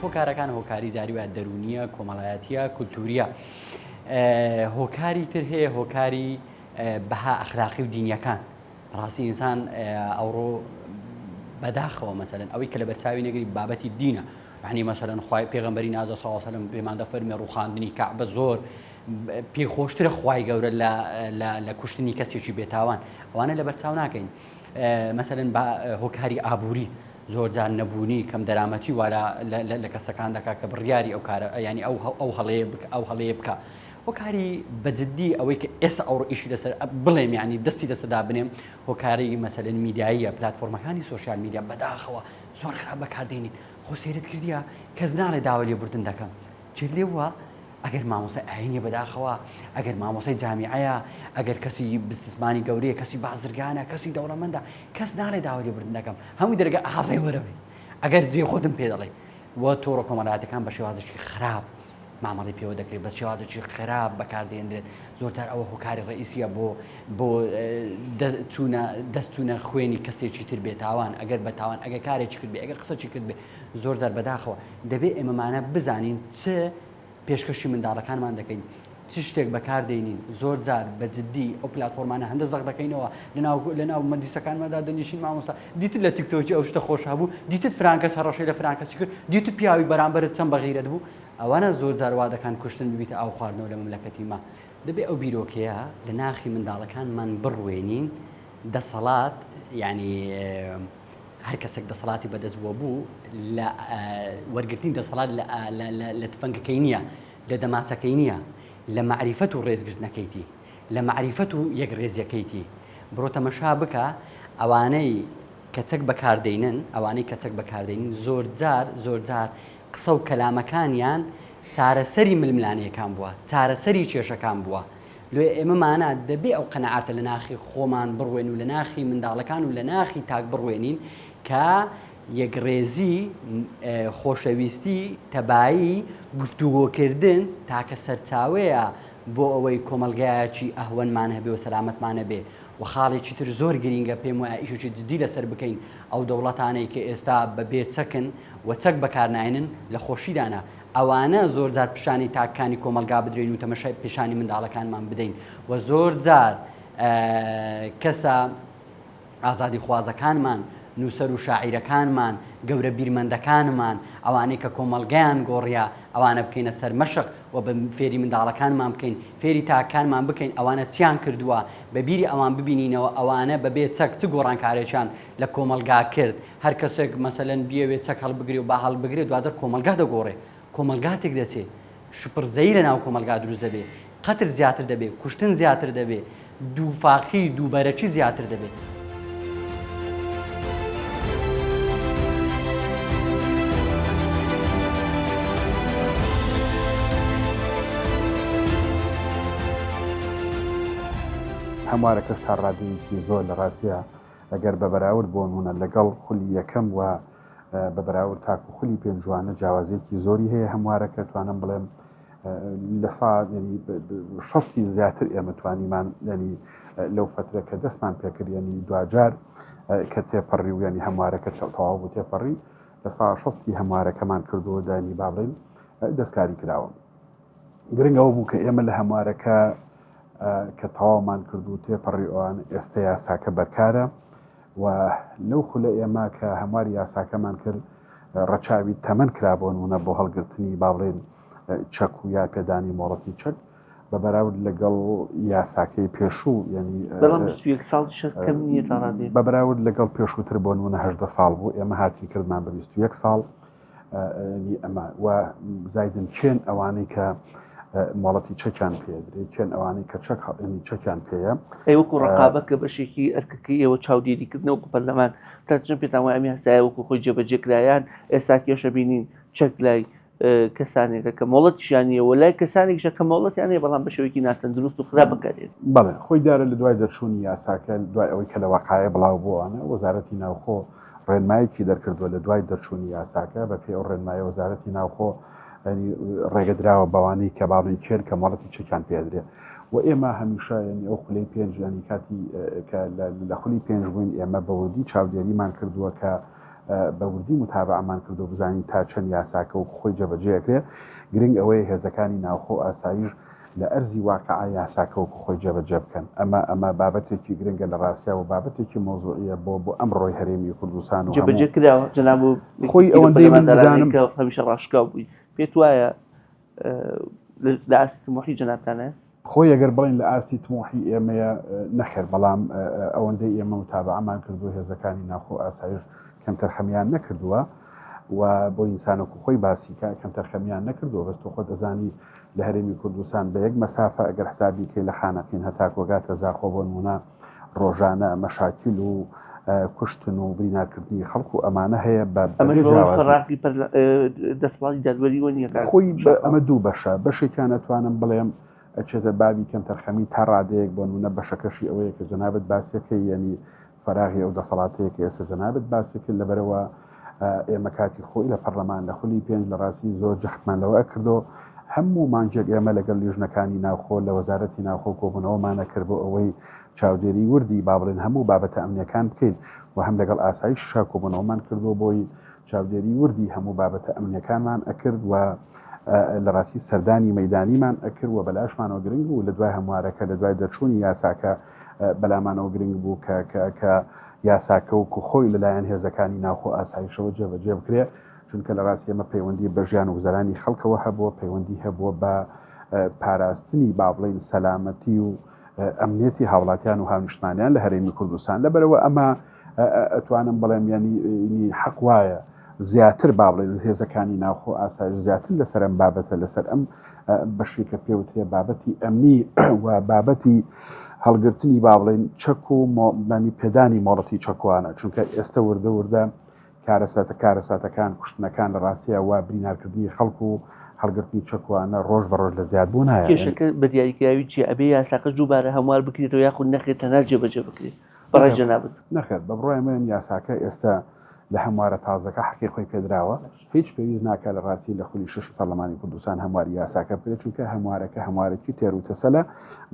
هۆکارەکان هۆکاری جاری وایە دەروونیە کۆمەڵایەتیە کولتوریە هۆکاری تر هەیە هۆکاری بەها ئەخلاقی و دینیەکان ڕاستی ئینسان ئەوڕۆ بەداخەوە مەسەلەن ئەوەی کە لە بەرچاوی نەگری بابەتی دینە یعنی مەسەلەن خوای پێغەمبەری نازە صلی الله علیه و پێمان دەفەرمێ ڕوخاندنی کەعبە زۆر پێی خۆشترە خوای گەورە لە کوشتنی کەسێکی بێتاوان ئەوانە لە بەرچاو ناکەین مەسەلەن بە هۆکاری ئابووری زۆر جار نەبوونی کەم دەرامەتی وا لە کەسەکان دەکات کە بڕیاری ئەو کارە ینی ئەو ئەو هەڵەیە ئەو هەڵەیە بکە هۆکاری بەجددی ئەوەی کە ئێستا ئەوڕۆ ئیشی لەسەر بڵێم ینی دەستی لەسەدا بنێم هۆکاری مەسەلەن میدیاییە پلتفۆرمەکانی سۆشیال میدیا بەداخەوە زۆر خراپ بەکاردێنین خۆ سەیرت کردیە کەس ناڵێ داوای لێبوردن دەکەم چێت لێ وە ئەگەر مامۆستای ئاینیە بەداخەوە ئەگەر مامۆستای جامیعەیە ئەگەر کەسی بزنسمانی گەورەیە کەسی بازرگانە کەسی دەوڵەمەندە کەس ناڵێ داوای لێبوردن دەکەم هەموو دەرگا ئازای وەرە بێت ئەگەر جێ خۆتم پێ دەڵێ وە تۆڕە کۆمەڵایەتەکان بە شێوازێکی خراپ مامەڵی پێوە دەکرێت بە شێوازێکی خراپ بەکاردێنرێت زۆرجار ئەوە هۆکاری ڕئیسیە بۆ بۆ چوونە دەستچوونە خوێنی کەسێکی تر بێتاوان ئەگەر بە تاوان ئەگەر کارێکی کرد بێ ئەگەر قسەکی کرد بێ زۆر جار بەداخەوە دەبێ ئێمەمانە بزانین چ پێشکەشی منداڵەکانمان دەکەین چ شتێک بەکار دێنین زۆر جار بە جدی ئەو پلتفۆرمانە هەندە زەق دەکەینەوە لەناو لەناو مەجلیسەکانماندا دەنیشین مامۆستا دیتت لە تیکتۆکی ئەو شتە خۆش هەبوو دیتت فرانکەس هەڕەشەی لە فرانکەسی کرد دیتت پیاوی بەرامبەرت چەند بەغیرەت بوو ئەوانە زۆر جار وا دەکەن کوشتن ببیتە ئاو خواردنەوە لە مەملەکەتی ما دەبێ ئەو بیرۆکەیە لە ناخی منداڵەکانمان بڕوێنین دەسەڵات یعنی هەر کەسێک دەسەڵاتی بەدەست بووە بوو لە وەرگرتنی دەسەڵات لە تفەنگەکەی نییە لە دەماچەکەی نییە لە مەعریفەت و ڕێزگرتنەکەیتی لە مەعریفەت و یەکڕێزیەکەیتی بڕۆ تەمەشا بکە ئەوانەی کە چەک بەکاردێنن ئەوانەی کە چەک بەکاردێنن زۆرجار زۆرجار قسە و کەلامەکانیان چارەسەری ململانێکان بووە چارەسەری کێشەکان بووە لۆیە ئێمە مانا دەبێ ئەو قەناعەتە لە ناخی خۆمان بڕوێن و لە ناخی منداڵەکان و لە ناخی تاک بڕوێنین کە یەکڕێزی، خۆشەویستی، تەبایی، گفتوگۆکردن تاکە سەرچاوەیە بۆ ئەوەی کۆمەڵگایەکی ئەهوەنمان هەبێ و سەلامەتمان هەبێ و خاڵێکی تر زۆر گرینگە پێم وایە ئیشێکی جدی لەسەر بکەین ئەو دەوڵەتانەی کە ئێستا بە بێ چەکن و چەک بەکارناینن لە خۆشیدانە ئەوانە زۆر جار پیشانی تاکەکانی کۆمەڵگا بدرێن و تەمەشای پیشانی منداڵەکانمان بدەین و زۆر جار کەسە ئازادیخوازەکانمان، نووسەر و شاعیرەکانمان، گەورە بیرمەندەکانمان، ئەوانەی کە کۆمەڵگەیان گۆڕیا، ئەوانە بکەینە سەرمەشق و بە فێری منداڵەکانمان بکەین، فێری تاکەکانمان بکەین ئەوانە چیان کردووە، بە بیری ئەوان ببینینەوە ئەوانە بە بێ چەک چ گۆڕانکارێکیان لە کۆمەڵگا کرد. هەر کەسێک مەسەلەن بیەوێ چەک هەڵبگرێ و با هەڵبگرێ دواتر کۆمەڵگا دەگۆڕێ، کۆمەڵگا تێک دەچێ. شپرزەیی لە ناو کۆمەڵگا دروست دەبێ، قەتل زیاتر دەبێ، کوشتن زیاتر دەبێ، دووفاقی، دووبەرەکی زیاتر دەبێ. هەموارەکەش تا ڕادەیەکی زۆر لە ڕاستیا ئەگەر بە بەراورد بۆ نمونە لەگەڵ خولی یەکەم و بە بەراورد تاکو خولی پێنجوانە جیاوازیەکی زۆری هەیە هەموارەکە توانم بڵێم لە سا یعنی شەستی زیاتر ئێمە توانیمان یعنی لەو فترە کە دەستمان پێکرد یعنی دواجار کە تێپەڕی و یعنی هەموارەکە تەواو بوو تێپەڕی لە سا شەستی هەموارەکەمان کردووە دانی با بڵێین دەستکاری کراوە گرنگ ئەوە بوو کە ئێمە لە هەموارەکە کە تەواومان کرد و تێپەڕی ئەوان ئێستا یاساکە بەرکارە و لەو خولە ئێمە کە هەمواری یاساکەمان کرد ڕەچاوی تەمەن کرا بۆ نمونە بۆ هەڵگرتنی با بڵێن چەک و یا پێدانی مۆڵەتی چەک بە بەراورد لەگەڵ یاساکەی پێشوو ینی بەڵام 21 ساڵ کەم نییە تا ڕادەیەک بە بەراورد لەگەڵ پێشووتر بۆ نمونە 18 ساڵ بوو ئێمە هاتین کردمان بە 21 ساڵ ینی ئەمە و زایدن کێن ئەوانەی کە مۆڵەتی چەکیان پێدرێت کێن ئەوانەی کە چەک هەڵێنی چەکیان پێیە ئەی وەکو ڕقابە کە بەشێکی ئەرکەکەی ئێوە چاودێریکردنەوە وەکو پەرلەمان تا چەند پێتان وایە ئەم یاسایە وەکو خۆی جێبەجێ کرایان ئێستا کێشە بینین چەک لای کەسانێکە کە مۆڵەتیشیان نییە و لای کەسانێکیشە کە مۆڵەتیان هەیە بەڵام بە شێوەیەکی ناتەندروست و خراپ بەکارێن. بەڵێ خۆی دیارە لە دوای دەرچوونی یاساکە دوای ئەوەی کە لە وەقایە بڵاو بووانە وەزارەتی ناوخۆ ڕێنمایەکی دەرکردووە لە دوای دەرچوونی یاساکە بە پێی ئەو ڕێنمایە وەزارەتی ناوخۆ ڕێگە دراوە بەوانەی کە باڵین کێن کە مۆڵەتی چەکیان پێدرێ و ئێمە هەمیشە یعنی ئەو خولەی پێنج ینی کاتی کە لە خولی پێنج بووین ئێمە بە وردی چاودێریمان کردووە کە بە وردی متابعەمان کردو بزانین تا چەند یاساکە وەکو خۆی جێبەجێ ئەکرێ، گرنگ ئەوەیە هێزەکانی ناوخۆ و ئاسایش لە ئەرزی واقعا یاساکە وەکو خۆی جێبەجێ بکەن، ئەمە ئەمە بابەتێکی گرنگە لە ڕاستیا و بابەتێکی مەوزوعیە بۆ بۆ ئەمڕۆی هەرێمی کوردستان و جێبەجێ هەموو کراوە جەناب و خۆی یەکێتی لە ئەوەندەی من پەرلەمانتارانەی بزانم کە هەمیشە ڕاشکاو بووی پێت وایە لە ئاستی تموحی جەنابتانایە؟ خۆی ئەگەر بڵێین لە ئاستی تموحی ئێمەیە نەخێر، بەڵام ئەوەندەی ئێمە متابەعەمان کردووە هێزەکانی ناوخۆ ئاسایش کەمتەرخەمیان نەکردووە و بۆ ئینسان وەکو خۆی باسی کە کەمتەرخەمیان نەکردووە بەس تۆ خۆت ئەزانی لە هەرێمی کوردستان بە یەک مەسافە ئەگەر حسابی کەی لە خانەقین هەتاکو گاتە زاخۆ بۆ نمونە ڕۆژانە مەشاکیل و کوشتن و برینارکردنی خەڵک و ئەمانە هەیە بە ئەمەش بەبێ بەهۆی جیاوازی. فەراقی پەرلە دەسەڵاتی دادوەریوە نییە کاک خۆی شاخەوان؟ ئەمە دوو بەشە، بەشێکیان ئەتوانم بڵێم ئەچێتە بابی کەمتەرخەمی تا ڕادەیەک بۆ نمونە بەشەکەشی ئەوەیە کە جەنابت باسیەکەی یەنی فەراغی ئەو دەسەڵاتەیە کە ئێستا جەنابت باسی کرد لەبەرئەوە ئێمە کاتی خۆی لە پەرلەمان لە خولی پێنج لە ڕاستی زۆر جەختمان لەوە ئەکردۆ هەموو مانگێک ئێمە لەگەڵ لیژنەکانی ناوخۆ لە وەزارەتی ناوخۆ کۆبوونەوەمانە کرد بۆ ئەوەی چاودێری وردی با بڵێن هەموو بابەتە ئەمنیەکان بکەین و هەم لەگەڵ ئاسایشیشا کۆبوونەوەمان کردووە بۆی چاودێری وردی هەموو بابەتە ئەمنیەکانمان ئەکرد و لە ڕاستی سەردانی مەدانیمان ئەکرد و بەلاشمانەوە گرنگ بوو لە دوای هەموارەکە لە دوای دەرچوونی یاساکە بەلامانەوە گرنگ بوو کە کە کە یاساکە وەکو خۆی لەلایەن هێزەکانی ناوخۆ ئاسایشەوە جێبەجێ بکرێ چونکە لە ڕاستی ئەمە پەیوەندی بە ژیان و گوزەرانی خەڵکەوە هەبووە پەیوەندی هەبووە بە پاراستنی با بڵێین سەلامەتی و ئەمنیەتی هاوڵاتیان و هاونیشتمانیان لە هەرێمی کوردستان لەبەرەوە ئەمە ئەتوانم بڵێم ینی حەق وایە زیاتر با بڵێن هێزەکانی ناوخۆ ئاسایش زیاتر لەسەر ئەم بابەتە لەسەر ئەم بەشی کە پێوترێ بابەتی ئەمنی و بابەتی هەڵگرتنی با بڵێن چەک و مۆمەنی پێدانی مۆڵەتی چەکوانە چونکە ئێستا وردە وردە کارەساتە کارەساتەکان کوشتنەکان لە ڕاستیە و برینارکردنی خەڵک و هەڵگرتنی چەکوانە ڕۆژ بە ڕۆژ لە زیادبوون هەیە کێشەکە بە دیاریکراوی چیە ئەبێ یاساکە دووبارە هەموار بکرێتەوە یاخود نەخێر تەنها جێبەجێ بکرێت بەڕای جەنابت؟ نەخێر بە بڕوای من یاساکە ئێستا لە هەموارە تازەکە حەقی خۆی پێدراوە هیچ پێویست ناکا لە ڕاستی لە خولی شەشی پەرلەمانی کوردستان هەمواری یاساکە بکرێت چونکە هەموارەکە هەموارێکی تێر و تەسەلە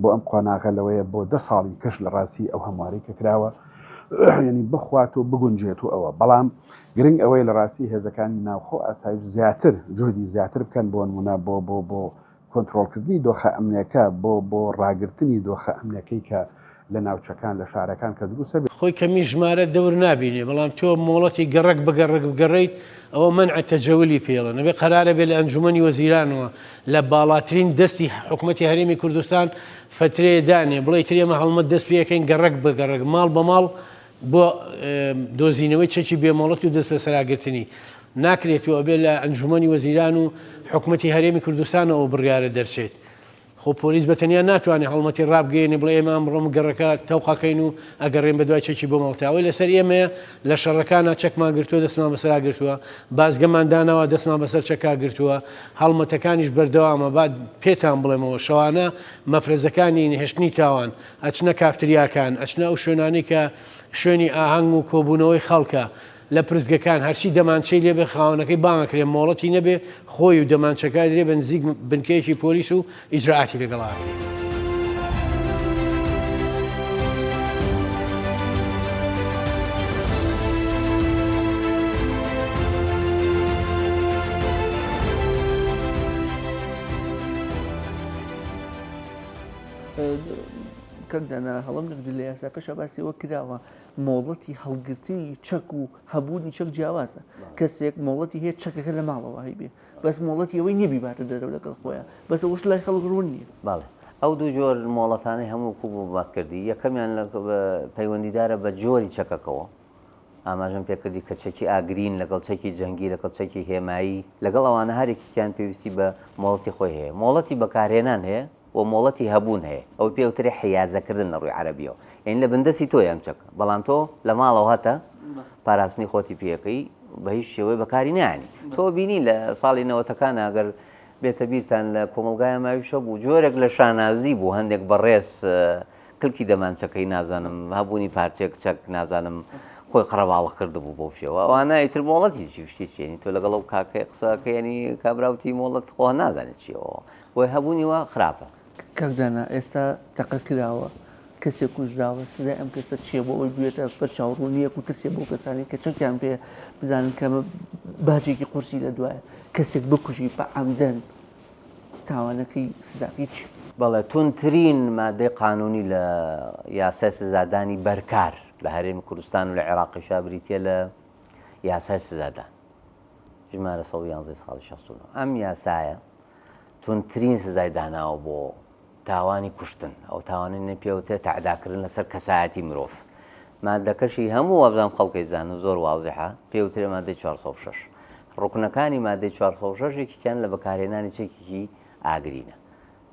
بۆ ئەم قۆناغە لەوەیە بۆ دە ساڵی کەش لە ڕاستی ئەو هەموارەی کە کراوە یعنی بخوات و بگونجێت و ئەوە بەڵام گرنگ ئەوەیە لە ڕاستی هێزەکانی ناوخۆ ئاسایش زیاتر جهدی زیاتر بکەن بۆ نمونە بۆ بۆ بۆ کۆنترۆڵکردنی دۆخە ئەمنیەکە بۆ بۆ ڕاگرتنی دۆخە ئەمنیەکەی کە لە ناوچەکان لە شارەکان کە دروستە بێ. خۆی کەمی ژمارە دەور نابینێ بەڵام تۆ مۆڵەتی گەڕەک بە گەڕەک بگەڕێیت ئەوە مەنعە تەجەولی پێڵێن ئەبێ قەرارە بێ لە ئەنجومەنی وەزیرانەوە لە باڵاترین دەستی حکومەتی هەرێمی کوردستان فەترەیە دانێ بڵێ ئیتر ئێمە هەڵمەت دەست پێ ئەکەین گەڕەک بە گەڕەک ماڵ بە ماڵ بۆ دۆزینەوەی چەکی بێ مۆڵەت و دەست بەسەراگرتنی ناکرێت و ئەبێ لە ئەنجومەنی وەزیران و حکومەتی هەرێمی کوردستانەوە ئەو بڕیارە دەرچێت. خۆ پۆلیس بە تەنیا ناتوانێ هەڵمەتی ڕابگەیەنێ بڵێ ئێمە ئەمڕۆ گەڕەکە تەوقەکەین و ئەگەڕێین بەدوای چەکی بۆ ماڵ تاوەی لەسەر ئێمەیە لە شەڕەکانا چەکمان گرتووە دەستمان بەسەرا گرتووە بازگەمان داناوە دەستمان بەسەر چەکا گرتووە هەڵمەتەکانیش بەردەوامە با پێتان بڵێمەوە شەوانە مەفرەزەکانی نەهێشتنی تاوان ئەچنە کافتریاکان ئەچنە ئەو شوێنانەی کە شوێنی ئاهەنگ و کۆبوونەوەی خەڵکە لە پرسگەکان هەرچی دەمانچەی لێبێ خاوەنەکەی بانگ ئەکرێ مۆڵەتی نەبێ خۆی و دەمانچەکە ئەدرێ بە نزیک بنکەیەکی پۆلیس و ئیجرائاتی لەگەڵا ئەکرێ. کاک دانا هەڵەم نەکردی لە یاساکەشا باسی ئەوە کراوە مۆڵەتی هەڵگرتنی چەک و هەبوونی چەک جیاوازە کەسێک مۆڵەتی هەیە چەکەکە لە ماڵەوە هەیبێ بەس مۆڵەتی ئەوەی نییە بیباتە دەرەوە لەگەڵ خۆیان بەس ئەوەش لای خەڵک ڕوون نییە. بەڵێ ئەو دوو جۆر مۆڵەتانەی هەموو وەکو بۆ باس کردی یەکەمیان لە پەیوەندیدارە بە جۆری چەکەکەوە ئاماژەم پێکردی کە چەکی ئاگرین لەگەڵ چەکی جەنگی لەگەڵ چەکی هێمایی لەگەڵ ئەوانە هەرێکیان پێویستی بە مۆڵەتی خۆی هەیە مۆڵەتی بەکارهێنان هەیە و مۆڵەتی هەبوون هەیە ئەوەی پێ وترێ حیازەکردن لە ڕووی عەرەبیەوە یعنی لە بندەستی تۆیە ئەم چەکە بەڵام تۆ لە ماڵەوە هەتە پاراستنی خۆتی پێەکەی بە هیچ شێوەی بەکاری نانی تۆ بینی لە ساڵی نەوەتەکان ئەگەر بێتە بیرتان لە کۆمەلگای ماویشە بوو جۆرێک لە شانازی بوو هەندێک بەڕێز کلکی دەمانچەکەی نازانم هەبوونی پارچێک چەک نازانم خۆی قەرەباڵغ کردبوو بەو شێوە ئەوانە ئیتر مۆڵەتی چی شتی چێنی تۆ لەگەڵ ئەو کاکەی قسەکەیانی کابراوتی مۆڵەت خۆ نازانێت چیەوە بۆیە هەبوونی وا خراپە. کاک دانا ئێستا تەقە کراوە کەسێک کوژراوە سزای ئەم کەسە چیە بۆ ئەوەی بوێتە بەر چاوڕوونیەک و ترسێ بۆ کەسانی کە چەکیان پێ بزانن کە باجێکی قورسی لە دوایە کەسێک بکوژی بە عەمدەن تاوانەکەی سزاکەی چیە؟ بەڵێ توندترین مادەی قانونی لە یاسای سزادانی بەرکار لە هەرێمی کوردستان و لە عێراقیشا بریتیە لە یاسای سزادان ژمارە 111 ساڵی 69 ئەم یاسایە توندترین سزای داناوە بۆ تاوانی کوشتن، ئەو تاوانەی پێوترێت تەعداکردن لەسەر کەسایەتی مرۆڤ. مادەکەشی هەموو وابزانم خەڵکەی زانن زۆر وازحە، پێوترێ مادەی 406. ڕوکنەکانی مادەی 406 یەکێکیان لە بەکارهێنانی چەکێکی ئاگرینە.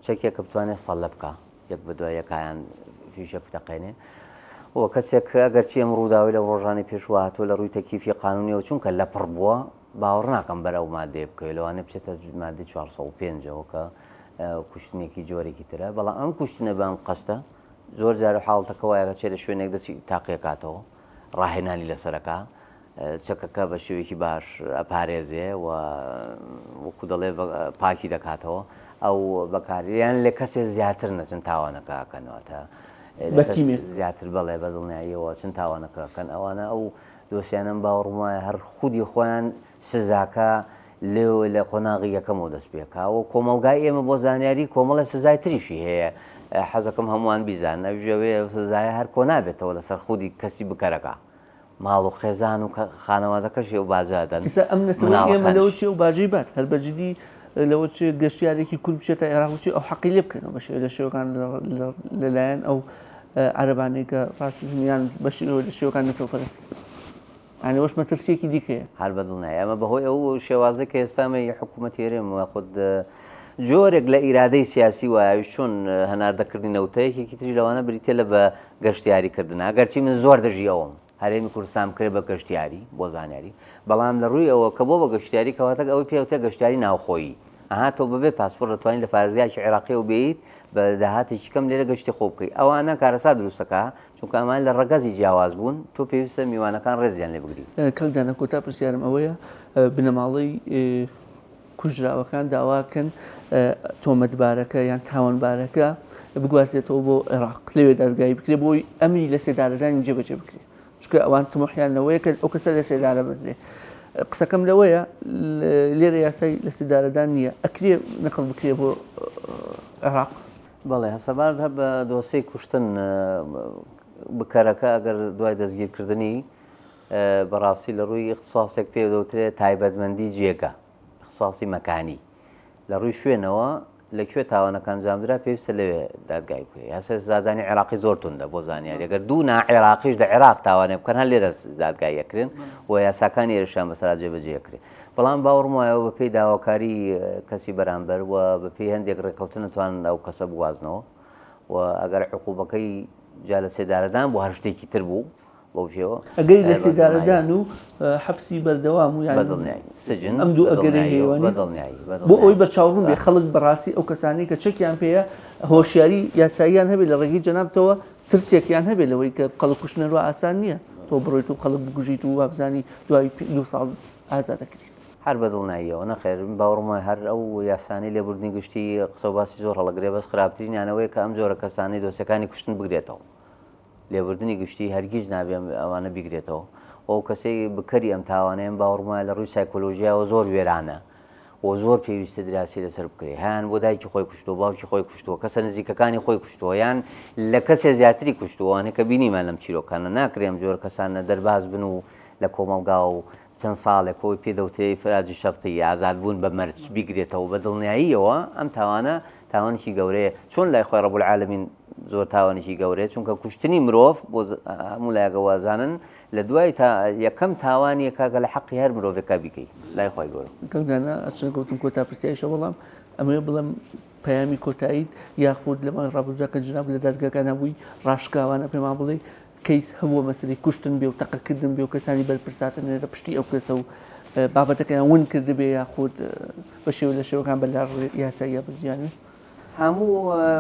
چەکێک کە بتوانێت سەلە بکا، یەک بە دوای یەکایان فیشەک بتەقێنێ. و کەسێک ئەگەرچی ئەم ڕووداوەی لەو ڕۆژانەی پێشوە هاتووە لە ڕووی تەکیفی قانونیەوە چونکە لەپڕ بووە، باوەڕ ناکەم بەر ئەو مادەیە بکەوێت لەوانەیە بچێتە مادەی 405 ەوە کە کوشتنێکی جۆرێکی ترە بەڵام ئەم کوشتنە بە ئەم قەستە زۆر جار حاڵتەکە وایە کە لە شوێنێک دەستی تاقیەکاتەوە ڕاهێنانی لەسەرەکە چەکەکە بە شێوەیەکی باش ئەپارێزێ و وەکو دەڵێ پاکی دەکاتەوە ئەو بەکاریان لە کەسێ زیاتر نەچن تاوانەکە کەنەوە تا زیاتر بەڵێ بە دڵنیاییەوە چن تاوانەکە کەن ئەوانە ئەو دۆسیانەم باوەڕم وایە هەر خودی خۆیان سزاکە لێ لە قۆناغی یەکەمەوە دەست پێکا و کۆمەڵگای ئێمە بۆ زانیاری کۆمەڵە سزای تریشی هەیە حەزەکەم هەمووان بیزان ئەوژەوەیە سزایە هەر کۆ نابێتەوە لەسەر خودی کەسی بکەرەکە ماڵ و خێزان و خانەوادەکەشی و باجادەن ئێستا ئەم نەتەوەی ئێمە لەوە چیە و باجەی بات هەر بە جدی لەوە چێ گەشتیارێکی کورد بچێتە عێراق بچێ ئەو حەقی لێ بکەنەوە بە شێوە لە شێوەکان لەلایەن ئەو عەرەبانەی کە ڕاسیزم یان بە شێوە لە شێوەکان نەتەوەپەرستن یانی ئەوەش مەترسییەکی دیکەیە. هەر بە دڵنیایی ئەمە بەهۆی ئەو شێوازەی کە ئێستا مەی حکوومەتی هەرێم یاخود جۆرێک لە ئیرادەی سیاسی وایە ئەویش چۆن هەناردەکردنی نەوتە یەکێکی تریش لەوانە بریتیە لە بە گەشتیاری کردن ئەگەرچی من زۆر دژی ئەوەم هەرێمی کوردستان بکرێت بە گەشتیاری بۆ زانیاری بەڵام لە ڕووی ئەوە کە بۆ بە گەشتیاری کەواتە ئەوەی پێوتە گەشتیاری ناوخۆیی ئەها تۆ بەبێ پاسپۆرت دەتوانیت لە پارێزگایەکی عێراقیەوە بێیت بە داهاتێکی کەم لێرە گەشتی خۆ بکەیت ئەوانە کارەسات دروستەکە چونکە ئەمان لە ڕەگەزی جیاواز بوون تۆ پێویستە میوانەکان ڕێزیان لێ بگری. کاک دانا کۆتا پرسیارم ئەوەیە بنەماڵەی کوژراوەکان داواکەن تۆمەتبارەکە یان تاوانبارەکە بگوازرێتەوە بۆ عێراق لەوێ دادگایی بکرێت بۆی ئەمری لە سێدارەدانی جێبەجێ بکرێت چونکە ئەوان تموحیان لەوەیە کە ئەو کەسە لە سێدارە بدرێ قسەکەم لەوەیە لێرە یاسای لە سێدارەدان نییە ئەکرێ نەقڵ بکرێ بۆ عێراق. بەڵێ سەبارەت هەر بە دۆسێی کوشتن بکەرەکە ئەگەر دوای دەستگیرکردنی بەڕاستی لە ڕووی اختصاصێک پێ دەوترێت تایبەتمەندی جێگە اختصاصی مەکانی لە ڕووی شوێنەوە. لە کوێ تاوانەکە ئەنجامدرا پێویستە لەوێ دادگای بکرێت یاسای سزادانی عێراقی زۆر توندە بۆ زانیاری گەر دوو نا عێراقیش لە عێراق تاوانێ بکەن هەر لێرە دادگای ئەکرێن و یاساکانی ئێرشیان بەسەرا جێبەجێ ئەکرێت بەڵام باوەڕم وایە بەپێی داواکاری کەسی بەرامبەر و بەپێی هەندێک ڕێککەوتن توانن ئەو کەسە بگوازنەوە و ئەگەر عقوبەکەی جا لە سێدارەدان بۆ هەر شتێکی تر بوو بەو شێوە. ئەگەری لە سێدارەدان و حەپسی بەردەوام و یانی بەدڵنیایی سجن ئەم دوو ئەگەرەی هەیە وانیە؟ بەدڵنیایی بۆ ئەوەی بەرچاوڕوون بێ خەڵک بەڕاستی ئەو کەسانەی کە چەکیان پێیە هۆشیاری یاساییان هەبێ لە ڕێگەی جەنابتەوە ترسێکیان هەبێ لەوەی کە خەڵک کوشتن هەروا ئاسان نییە تۆ بڕۆیت و خەڵک بکوژیت و وابزانی دوای دوو ساڵ ئازاد دەکریت. هەر بەدڵنیاییەوە نەخێر من باوەڕم وایە هەر ئەو یاسانەی لێبوردنی گشتی قسە و باسی زۆر هەڵەگرێ بەس خراپترینیان ئەوەیە کە ئەم جۆرە کەسانەی دۆسیەکانی کوشتن بگرێتەوە. لێبوردنی گشتی هەرگیز نابێ ئەوانە بیگرێتەوە و ئەو کەسەی بکەری ئەم تاوانەیە من باوەڕم وایە لە ڕووی سایکۆلۆژیاوە زۆر وێرانە و زۆر پێویستە دراسی لەسەر بکرێ هەیان بۆ دایکی خۆی کوشتووە باوکی خۆی کوشتووە کەسە نزیکەکانی خۆی کوشتووە یان لە کەسێ زیاتری کوشتووە ئەوانەی کە بینیمان لەم چیرۆکانە ناکرێ ئەم جۆرە کەسانە دەرباز بن و لە کۆمەڵگا و چەند ساڵێک ئەوەی پێ دەوترێ ئیفراجی شەرتی ئازادبوون بە مەرج بیگرێتەوە بە دڵنیاییەوە ئەم تاوانە تاوانێکی گەورەیە چۆن لای خۆی ڕەب العالمین زۆر تاوانێکی گەورەیە چونکە کوشتنی مرۆڤ بۆ هەموو لایەکە وازانن لە دوای تا یەکەم تاوانیە کاکە لە حەقی هەر مرۆڤێکا بیکەی لای خۆی گەورە. کاک دانا ئەچنە کەوتم کۆتا پرسیاریشە بەڵام ئەمەوێ بڵێم پەیامی کۆتاییت یاخود لە ماوەی ڕابردوودا کە جناب لە دادگاکان هەبووی ڕاشکاوانە پێمان بڵێ کەیس هەبووە مەسەلەی کوشتن بێ و تەقەکردن بێ و کەسانی بەرپرساتن لە پشتی ئەو کەسە و بابەتەکەیان ون کردبێ یاخود بە شێوە لە شێوەکان بە لار یاساییە بردیانوی؟ هەموو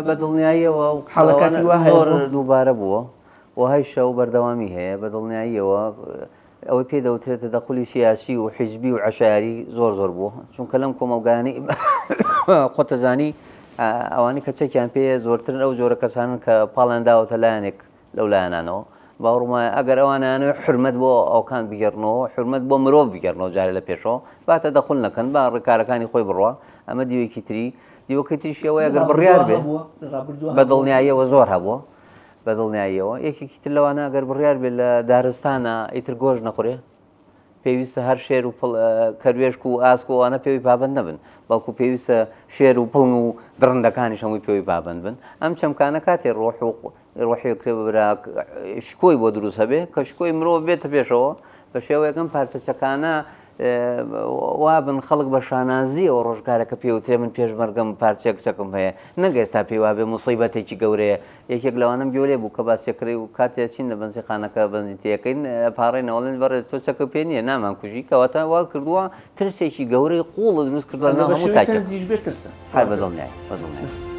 بە دڵنیاییەوە و حاڵەکانی وا هەیە زۆر دووبارە بووە و هەیشە و بەردەوامی هەیە بە دڵنیاییەوە ئەوەی پێ دەوترێت تەدەخولی سیاسی و حیزبی و عەشایەری زۆر زۆر بووە چونکە لەم کۆمەڵگایانەی خۆتەزانی ئەوانەی کە چەکیان پێیە زۆرترن ئەو جۆرە کەسانن کە پاڵیان داوەتە لایەنێک لەو لایەنانەوە باوەڕم وایە ئەگەر ئەوانیانەوە حرمەت بۆ ئەوکان بگێڕنەوە حرمەت بۆ مرۆڤ بگێڕنەوە جارێ لە پێشەوە با تەدەخول نەکەن با ڕێکارەکانی خۆی بڕوا ئەمە دیوێکی تری دیوەکەی تریشی ئەوەیە ئەگەر بڕیار بێ بە دڵنیاییەوە زۆر هەبووە بە دڵنیاییەوە یەکێکی تر لەوانە ئەگەر بڕیار بێت لە دارستانە ئیتر گۆشت نەخورێ پێویستە هەر شێر و کەروێشک و ئاسک و ئەوانە پێوی پابند نەبن بەڵکو پێویستە شێر و پڵنگ و دڕندەکانیش هەمووی پێوی پابند بن ئەم چەمکانە کاتێ ڕۆح و ڕۆحی کرێ ببرا شکۆی بۆ دروست هەبێ کە شکۆی مرۆڤ بێتە پێشەوە بە شێوەیەکەم پارچە چەکانە وابن خەڵک بە شانازیەوە ڕۆژگارەکە پێوترێ من پێشمەرگەم پارچەیەک چەکم هەیە نەک ئێستا پێی وابێ موسیبەتێکی گەورەیە یەکێک لەوانەم گوێ لێ بوو کە باسی کڕی و کاتێ چین لە بەنزیخانەکە بەنزین تێکەین پاڕێنەوە ئەڵێن بەڕێز تۆ چەکە پێ نییە نامانکوژی کەواتە وا کردووە ترسێکی گەورەی قووڵ دروست کردووە لەناو بە هەموو شێوەی تاکێک تەنزیش بێ ترسە هەر بە دڵنیایی بە دڵنیایی.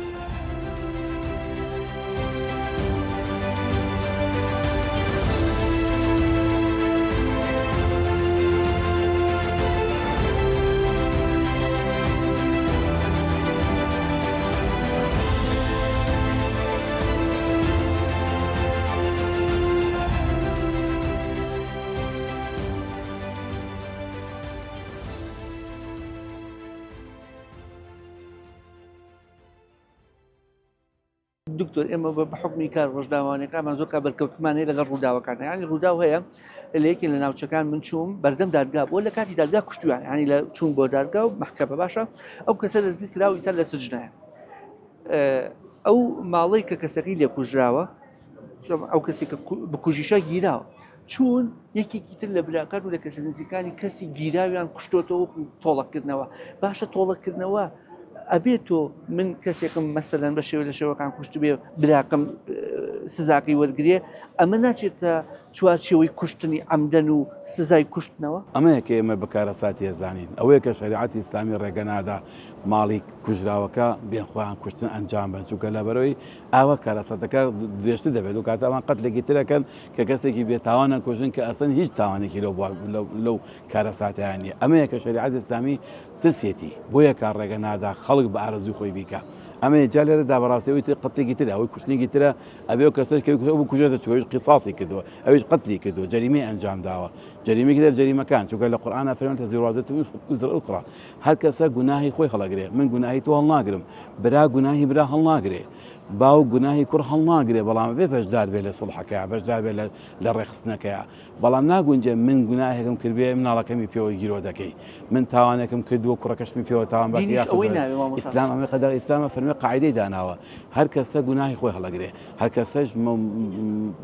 دکتۆر ئێمە بە حکمی کار ڕۆژنامەوانەکانمان زۆر کات بەرکەوتمان هەیە لەگەڵ ڕووداوەکان یعنی ڕووداو هەیە لە یەکێک لە ناوچەکان من چووم بەردەم دادگا بۆ لە کاتی دادگا کوشتویان ینی لە چوون بۆ دادگا و محکەمە باشە ئەو کەسە دەستگیر کرا و ئیستا لە سجنایە ئەو ماڵەی کە کەسەکەی لێ کوژراوە ئەو کەسی کە بکوژیشە گیراوە چوون یەکێکی تر لە براکان و لە کەسە نزیکانی کەسی گیراویان کوشتۆتەوە وەکو تۆڵەکردنەوە باشە تۆڵەکردنەوە ئەبێت تۆ من کەسێکم مەسەلەن بە شێوە لە شێوەکان کوشتبێ براکەم سزاکەی وەرگێ ئەمە ناچێتە چوارچێوەی کوشتنی عەمدەن و سزای کوشتنەوە؟ ئەمەیە کە ئێمە بە کارەساتی ئەزانین، ئەوەیە کە شەریعەتی ئیسلامی ڕێگە نادا ماڵی کوژراوەکە بێن خۆیان کوشتن ئەنجام بەن، چونکە لەبەرئەوەی ئاوا کارەساتەکە درێژتر دەبێت و کاتە ئەوان قەتلێکی تر ئەکەن کە کەسێکی بێتاوان ئەکوژن کە ئەسڵەن هیچ تاوانێکی لەو لەو کارەساتەیان نییە. ئەمەیە کە شەریعەتی ئیسلامی ترسێتی، بۆیە کە ڕێگە نادا خەڵک بە ئارەزووی خۆی بیکا. ئەمەیە جا لێرەدا بەڕاستی ئەوەی تر قەتلێکی ترە، ئەوەی کوشتنێکی ترە، ئەبێ ئەو کەسەش کە ئەو بکوژێتە چووە. ئەویش قیساسی کردووە ئەویش قەتلی کردووە جەریمەی ئەنجام داوە جەریمەیەکی لە جەریمەکان چونکە لە قورئانا فەرمووی تزر وازرة وزر أخرى هەر کەسە گوناهی خۆی هەڵەگرێ من گوناهی تۆ هەڵناگرم برا گوناهی برا هەڵناگرێ باوک گوناهی کوڕ هەڵناگرێ بەڵام بێ بەشدار بێ لە سوڵحەکەیا بەشدار بێ لە ڕێکخستنەکەیا بەڵام ناگونجێ من گوناهێکم کردبێ مناڵەکەمی پێوە گیرۆ دەکەی من تاوانێکم کردووە کوڕەکەشمی پێوە تاوان بەکەی دینیش ئەوەی ناوێ مامۆستا. ئیسلام ئەمە قەدەغ ئیسلامە فەرمووی قاعیدەی داناوە هەر کەسە گوناهی خۆی هەڵەگرێ هەر کەسەش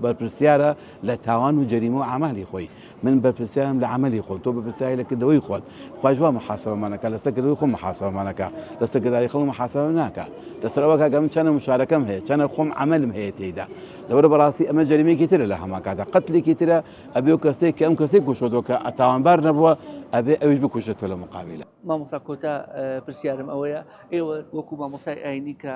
بەرپرسیارە لە تاوان و جەریمە و عەمالی خۆی من بەرپرسیارم لە عەمەلی خۆم تۆ بەرپرسیاری لە کردەوەی خۆت خوایش وا محاسبەمان ئەکا لەسەر کردەوەی خۆم محاسبەمان ئەکا لەسەر کرداری خەڵک محاسبە ناکا لەسەر ئەوە کاکە من چەنە مشارەکەم هەیە چەنە خۆم عەمەلم هەیە تێیدا لەبەر بەڕاستی ئەمە جەریمەیەکی ترە لە هەمان کاتدا قەتلێکی ترە ئەبێ ئەو کەسێک کە ئەم کەسێک کوشتەوە کە تاوانبار نەبووە ئەبێ ئەویش بکوژێتەوە لە مقابلە. مامۆستا کۆتا پرسیارم ئەوەیە ئێوە وەکو مامۆستای ئاینی کە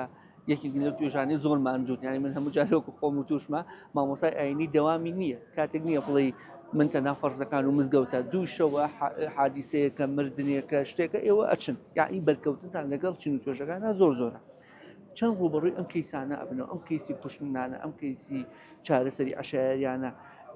یەکێک لەو توێژانەی زۆر ماندوون یانی من هەموو جارێک وەکو خۆم وتوشمە مامۆستای ئاینی دەوامی نییە کاتێک نییە بڵێ من تەنها فەرزەکان و مزگەوتە دوو شەوە حادیسەیەکە مردنێکە شتێکە ئێوە ئەچن یعنی بەرکەوتنتان لەگەڵ چین و توێژەکانە زۆر زۆرە چەند ڕوبەڕووی ئەم کەیسانە ئەبنەوە ئەم کەیسی کوشتنانە ئەم کەیسی چارەسەری عەشایەریانە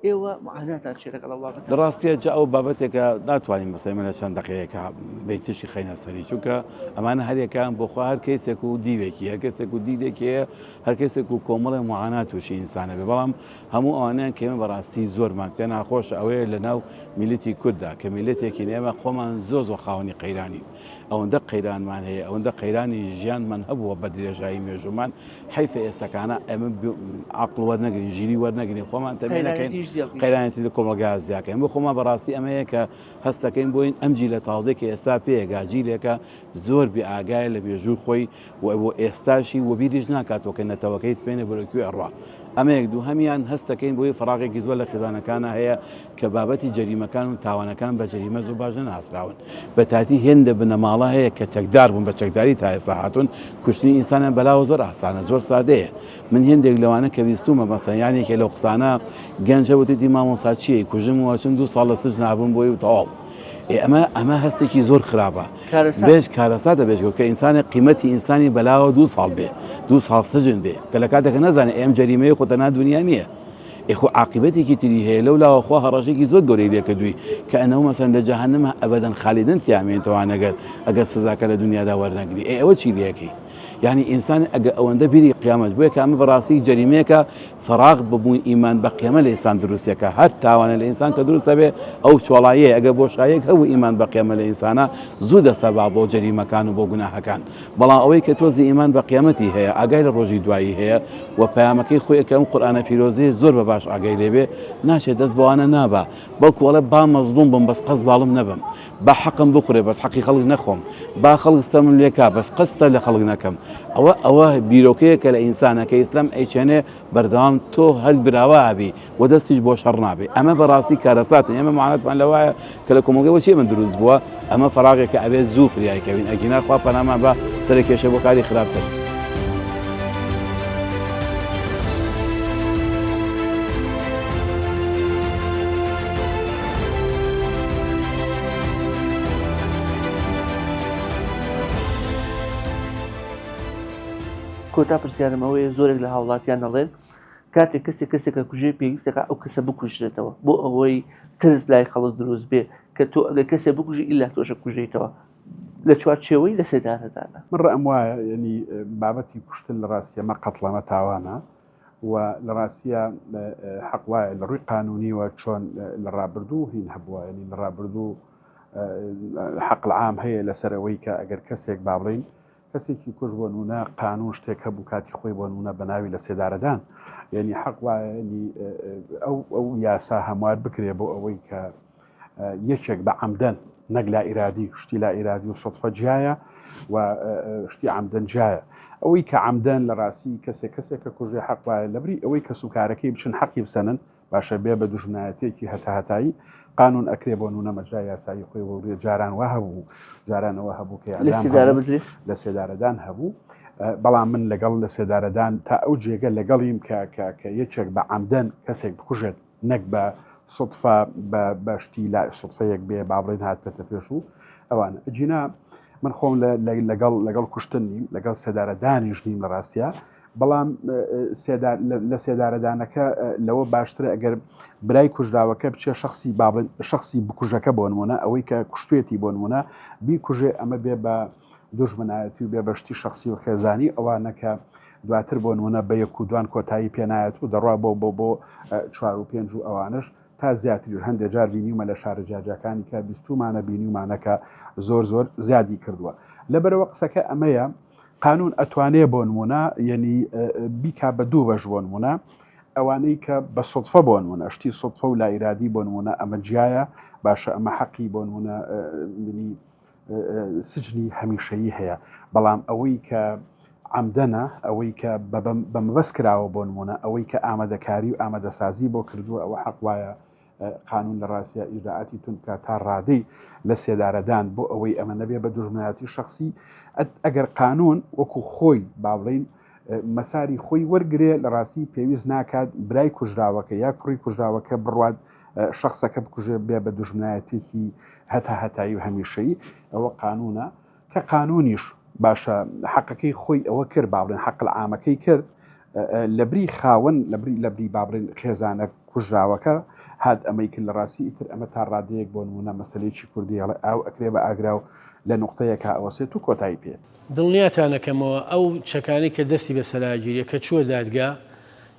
ئێوە معاناتان چیە لەگەڵ ئەو بابەتە؟ لە ڕاستیە جا ئەو بابەتێکە ناتوانین بەسەر ئێمە لە چەند دەقەیەکە بەیتشی خەینە سەری چونکە ئەمانە هەریەکەیان بۆ خوا هەر کەیسێک و دیوێکی هەر کەسێک و دیدێکی هەیە هەر کەسێک و کۆمەڵێ معانات تووشی ئینسانە بێ بەڵام هەموو ئەوانەیان کە ئێمە بەڕاستی زۆرمان پێ ناخۆشە ئەوەیە لە ناو میلەتی کورددا کە میلەتێکین ئێمە خۆمان زۆر زۆر خاوەنی قەیرانین ئەوەندە قەیرانمان هەیە ئەوەندە قەیرانی ژیانمان هەبووە بە درێژایی مێژوومان حەیفە ئێستاکانە ئێمە عەقڵ وەرنەگرین ژیری وەرنەگرین خۆمان تەمێ نەکەین قەیرانێتی لە کۆمەڵگا زیاکەین بۆ خۆمان بەڕاستی ئەمەیە کە هەستەکەین بۆین ئەم جیلە تازەی کە ئێستا پێگا جیلێکە زۆر بێ ئاگایە لە مێژووی خۆی و بۆ ئێستاشی وەبیریش ناکاتەوە کە نەتەوەکەی سپێنە بەرەو کوێ ئەڕوا ئەمە یەک دووهەمیان هەستەکەین بۆی فراغێکی زۆر لە خێزانەکانە هەیە کە بابەتی جەریمەکان و تاوانەکان بە جەریمە زۆر باش نەناسراون بە تاتی هێندە بنەماڵە هەیە کە چەکدار بوون بە چەکداری تا ئێستا هاتوون کوشتنی ئینسانیان بەلاوە زۆر ئاسانە زۆر سادەیە من هێندێک لەوانە کە ویستومە مەسەن یانێکێ لەو قسانە گەنجە وتیتی مامۆسا چیە کوژم و ئەچم دوو ساڵ لە سجن ئابم بۆی و تەواو ئێ ئەمە ئەمە هەستێکی زۆر خراپە بێژ کارەساتە بێژگە کە ئینسانێک قیمەتی ئینسانی بەلاوە دوو ساڵ بێ دوو ساڵ سجن بێ کە لە کاتێکە نازانێ ئەم جەریمەیە خۆ تەنها دنیا نییە ئێ خۆ عاقیبەتێکی تری هەیە لەو لاوە خوا هەڕەشێکی زۆر گەورەی لێ کردووی کە ئەنەو مەسەن لە جەهەنەمە ئەبەدەن خالیدن تیا مێنتەوە ئەگەر سزاکە لە دنیادا وەرنەگری ئێ ئەوە چی لێکەی یعنی ئینسان ئەگە ئەوەندە بیری قیامەت بۆیە کە ئەمە بەڕاستی جەریمەیەکە فراغ ببوون ئیمان بە قیامە لە ئینسان دروستەکە هەر تاوانە لە ئینسان کە دروستە بێ ئەو چۆڵاییە ئەگە بۆشایەک هەبوو ئیمان بە قیامە لە ئینسانە زوو دەستە با بۆ جەریمەکان و بۆ گوناهەکان بەڵام ئەوەی کە تۆزی ئیمان بە قیامەتی هەیە ئاگای لە ڕۆژی دوایی هەیە و پەیامەکەی خۆی کە ئەم قورئانە پیرۆزەیە زۆر بە باش ئاگای لێبێ ناچێت دەست بەوانە نابا بەڵکو ئەڵێ با مەزڵوم بم بەس قەت زاڵم نەبم با حەقم بخورێ بەس حەقی خەڵک نەخۆم با خەڵک ستەمم لێکا بەس قەت ستەم لە خەڵک نەکەم ئەوە ئەوە بیرۆکەیەکە لە ئینسانە کە ئیسلام ئەیچێنێ بەردەوام تۆ هەر براوە ئەبی و دەستیش بۆ شەڕ نابێ ئەمە بەڕاستی کارەساتە ئێمە معاناتمان لەوایە کە لە کۆمەڵگەی بۆچی ئەمە دروست بووە ئەمە فەراغێکە ئەبێ زوو فریای کەوین ئەگینا خوا پەنامان بە سەرە کێشە بۆ کاری خراپتر. کۆتا پرسیارم ئەوەیە زۆرێک لە هاوڵاتیان دەڵێن کاتێک کەسێک کەسێک ئەکوژێ پێویستەکە ئەو کەسە بکوژرێتەوە بۆ ئەوەی ترس لای خەڵک دروست بێ کە تۆ ئەگەر کەسێ بکوژی ئیلا تۆشە کوژیتەوە لە چوارچێوەی لە سێدارەدانە. من ڕەئم وایە یەنی بابەتی کوشتن لە ڕاستیە مە قەتڵە مە تاوانە و لە ڕاستیە حەق وایە لە ڕووی قانونیوە چۆن لە ڕابردوو هین هەبووە یەنی لە ڕابردوو حەق العام هەیە لەسەر ئەوەی کە ئەگەر کەسێک با بڵێین کەسێکی کوشت بۆ نمونە قانون شتێک هەبوو کاتی خۆی بۆ نمونە بە ناوی لە سێدارەدان یعنی حەق وایە یعنی ئەو ئەو یاسا هەموار بکرێ بۆ ئەوەی کە یەکێک بە عەمدەن نەک لا ئیرادی شتی لا ئیرادی و سوتفە جیایە و شتی عەمدەن جیایە ئەوەی کە عەمدەن لە ڕاستی کەسێک کەسێک کە کوژێ حەق وایە لەبری ئەوەی کەسوکارەکەی بچن حەقی بسەنن باشە بێ بە دوژمنایەتیەکی هەتاهەتایی قانون ئەکرێ بۆ نونە مەجرای یاسایی خۆی وەگرێ جاران وا هەبوو جارانەوە هەبوو کە ئیعدام هەبوو لە سێدارەدان هەبوو بەڵام من لەگەڵ لە سێدارەدان تا ئەو جێگە لەگەڵیم کە کە کە یەکێک بە عەمدەن کەسێک بکوژێت نەک بە سوتفە بە بە شتی لا سوتفەیەک بێ با بڵێین هاتبێتە پێش و ئەوانە ئەگینا من خۆم لەگەڵ لەگەڵ کوشتن نیم لەگەڵ سێدارەدانیش نیم لە ڕاستیا. بەڵام لە سێدارەدانەکە لەوە باشترە ئەگەر برای کوژراوەکە بچێ شخصی بابن شخصی بکوژەکە بۆ نمونە ئەوەی کە کوشتێتی بۆ نمونە بیکوژێ ئەمە بێ بە دوژمنایەتی و بێ بەشتی شخصی و خێزانی ئەوانە کە دواتر بۆ نمونە بە یەک و دوان کۆتایی پێنایەت و دەڕوا بۆ بۆ بۆ چوار و پێنج و ئەوانش تا زیاتریش هەندێ جار بینیومە لە شارە جیاجیاکانی کە بیستومانە بینیومانە کە زۆر زۆر زیادی کردووە لەبەرەوە قسەکە ئەمەیە قانون ئەتوانێ بۆ نمونە یعنی بیکا بە دوو بەش بۆ نمونە ئەوانەی کە بە سوتفە بۆ نمونە شتی سوتفە و لایرادی بۆ نمونە ئەمە جیایە باشە ئەمە حەقی بۆ نمونە منی سجنی هەمیشەیی هەیە بەڵام ئەوەی کە عەمدەنە ئەوەی کە بە مەبەست کراوە بۆ نمونە ئەوەی کە ئامادەکاری و ئامادەسازی بۆ کردووە ئەوە حەق وایە قانون لە ڕاستیا ئیجراعاتی تون بکات تا ڕادەی لە سێدارەدان بۆ ئەوەی ئەمە نەبێ بە دوژمنایەتی شخصی ئەگەر قانون وەکو خۆی با بڵین مەساری خۆی وەرگێ لە ڕاستی پێویست ناکات برای کوژراوەکە یا کوڕی کوژراوەکە بڕوات شخصەکە بکوژێ بێ بە دوژمنایەتێکی هەتا هەتایی و هەمیشەیی ئەوە قانونە کە قانونیش باشە حەقەکەی خۆی ئەوە کرد با بڵێن حەق العامەکەی کرد لەبری خاوەن لەبری لەبری با بڵێن خێزانە کوژراوەکە هات ئەمەی کرد لە ڕاستی ئیتر ئەمە تا ڕادەیەک بۆ نمونە مەسەلەیەکی کوردی هەڵێ ئاو ئەکرێ بە ئاگرا و لە نوقتەیەکا ئەوەسێت و کۆتایی پێ دڵنیاتان ئەکەمەوە ئەو چەکانەی کە دەستی بەسەرا گیرێ کە چووە دادگا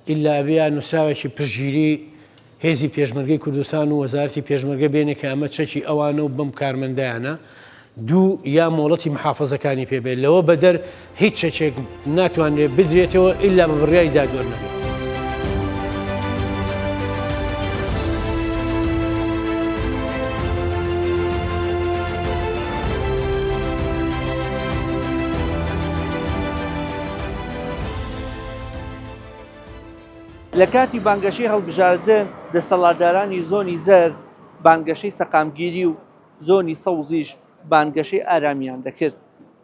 ئیلا ئەبێ یا نووسراوێکی پشتگیری هێزی پێشمەرگەی کوردستان و وەزارەتی پێشمەرگە بێنێ کە ئەمە چەکی ئەوانە و بەم کارمەندایانە، دوو یا مۆڵەتی محافزەکانی پێ بێت، لەوە بەدەر هیچ چەکێک ناتوانرێت بدرێتەوە ئیلا بە بڕیاری دادوەر نەبێت. لە کاتی بانگەشەی هەڵبژاردن دەسەڵاتدارانی زۆنی زەرد بانگەشەی سەقامگیری و زۆنی سەوزیش بانگەشەی ئارامیان دەکرد،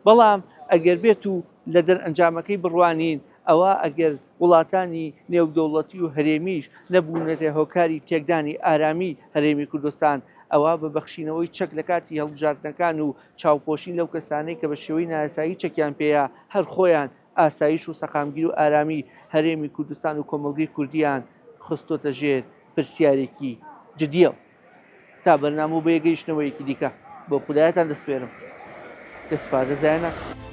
بەڵام ئەگەر بێت و لە دەرئەنجامەکەی بڕوانین ئەوا ئەگەر وڵاتانی نێودەوڵەتی و هەرێمیش نەبوونەتە هۆکاری تێکدانی ئارامی هەرێمی کوردستان ئەوا بە بەخشینەوەی چەک لە کاتی هەڵبژاردنەکان و چاوپۆشین لەو کەسانەی کە بە شێوەی نایاسایی چەکیان پێیە هەر خۆیان ئاسایش و سەقامگیری و ئارامی هەرێمی کوردستان و کۆمەڵگەی کوردیان خستۆتە ژێر پرسیارێکی جدیەوە. تا بەرنامە و بەیەگەیشتنەوەیەکی دیکە بۆ خودایەتان دەسپێرم. دەسپاردە زایە ناکەم.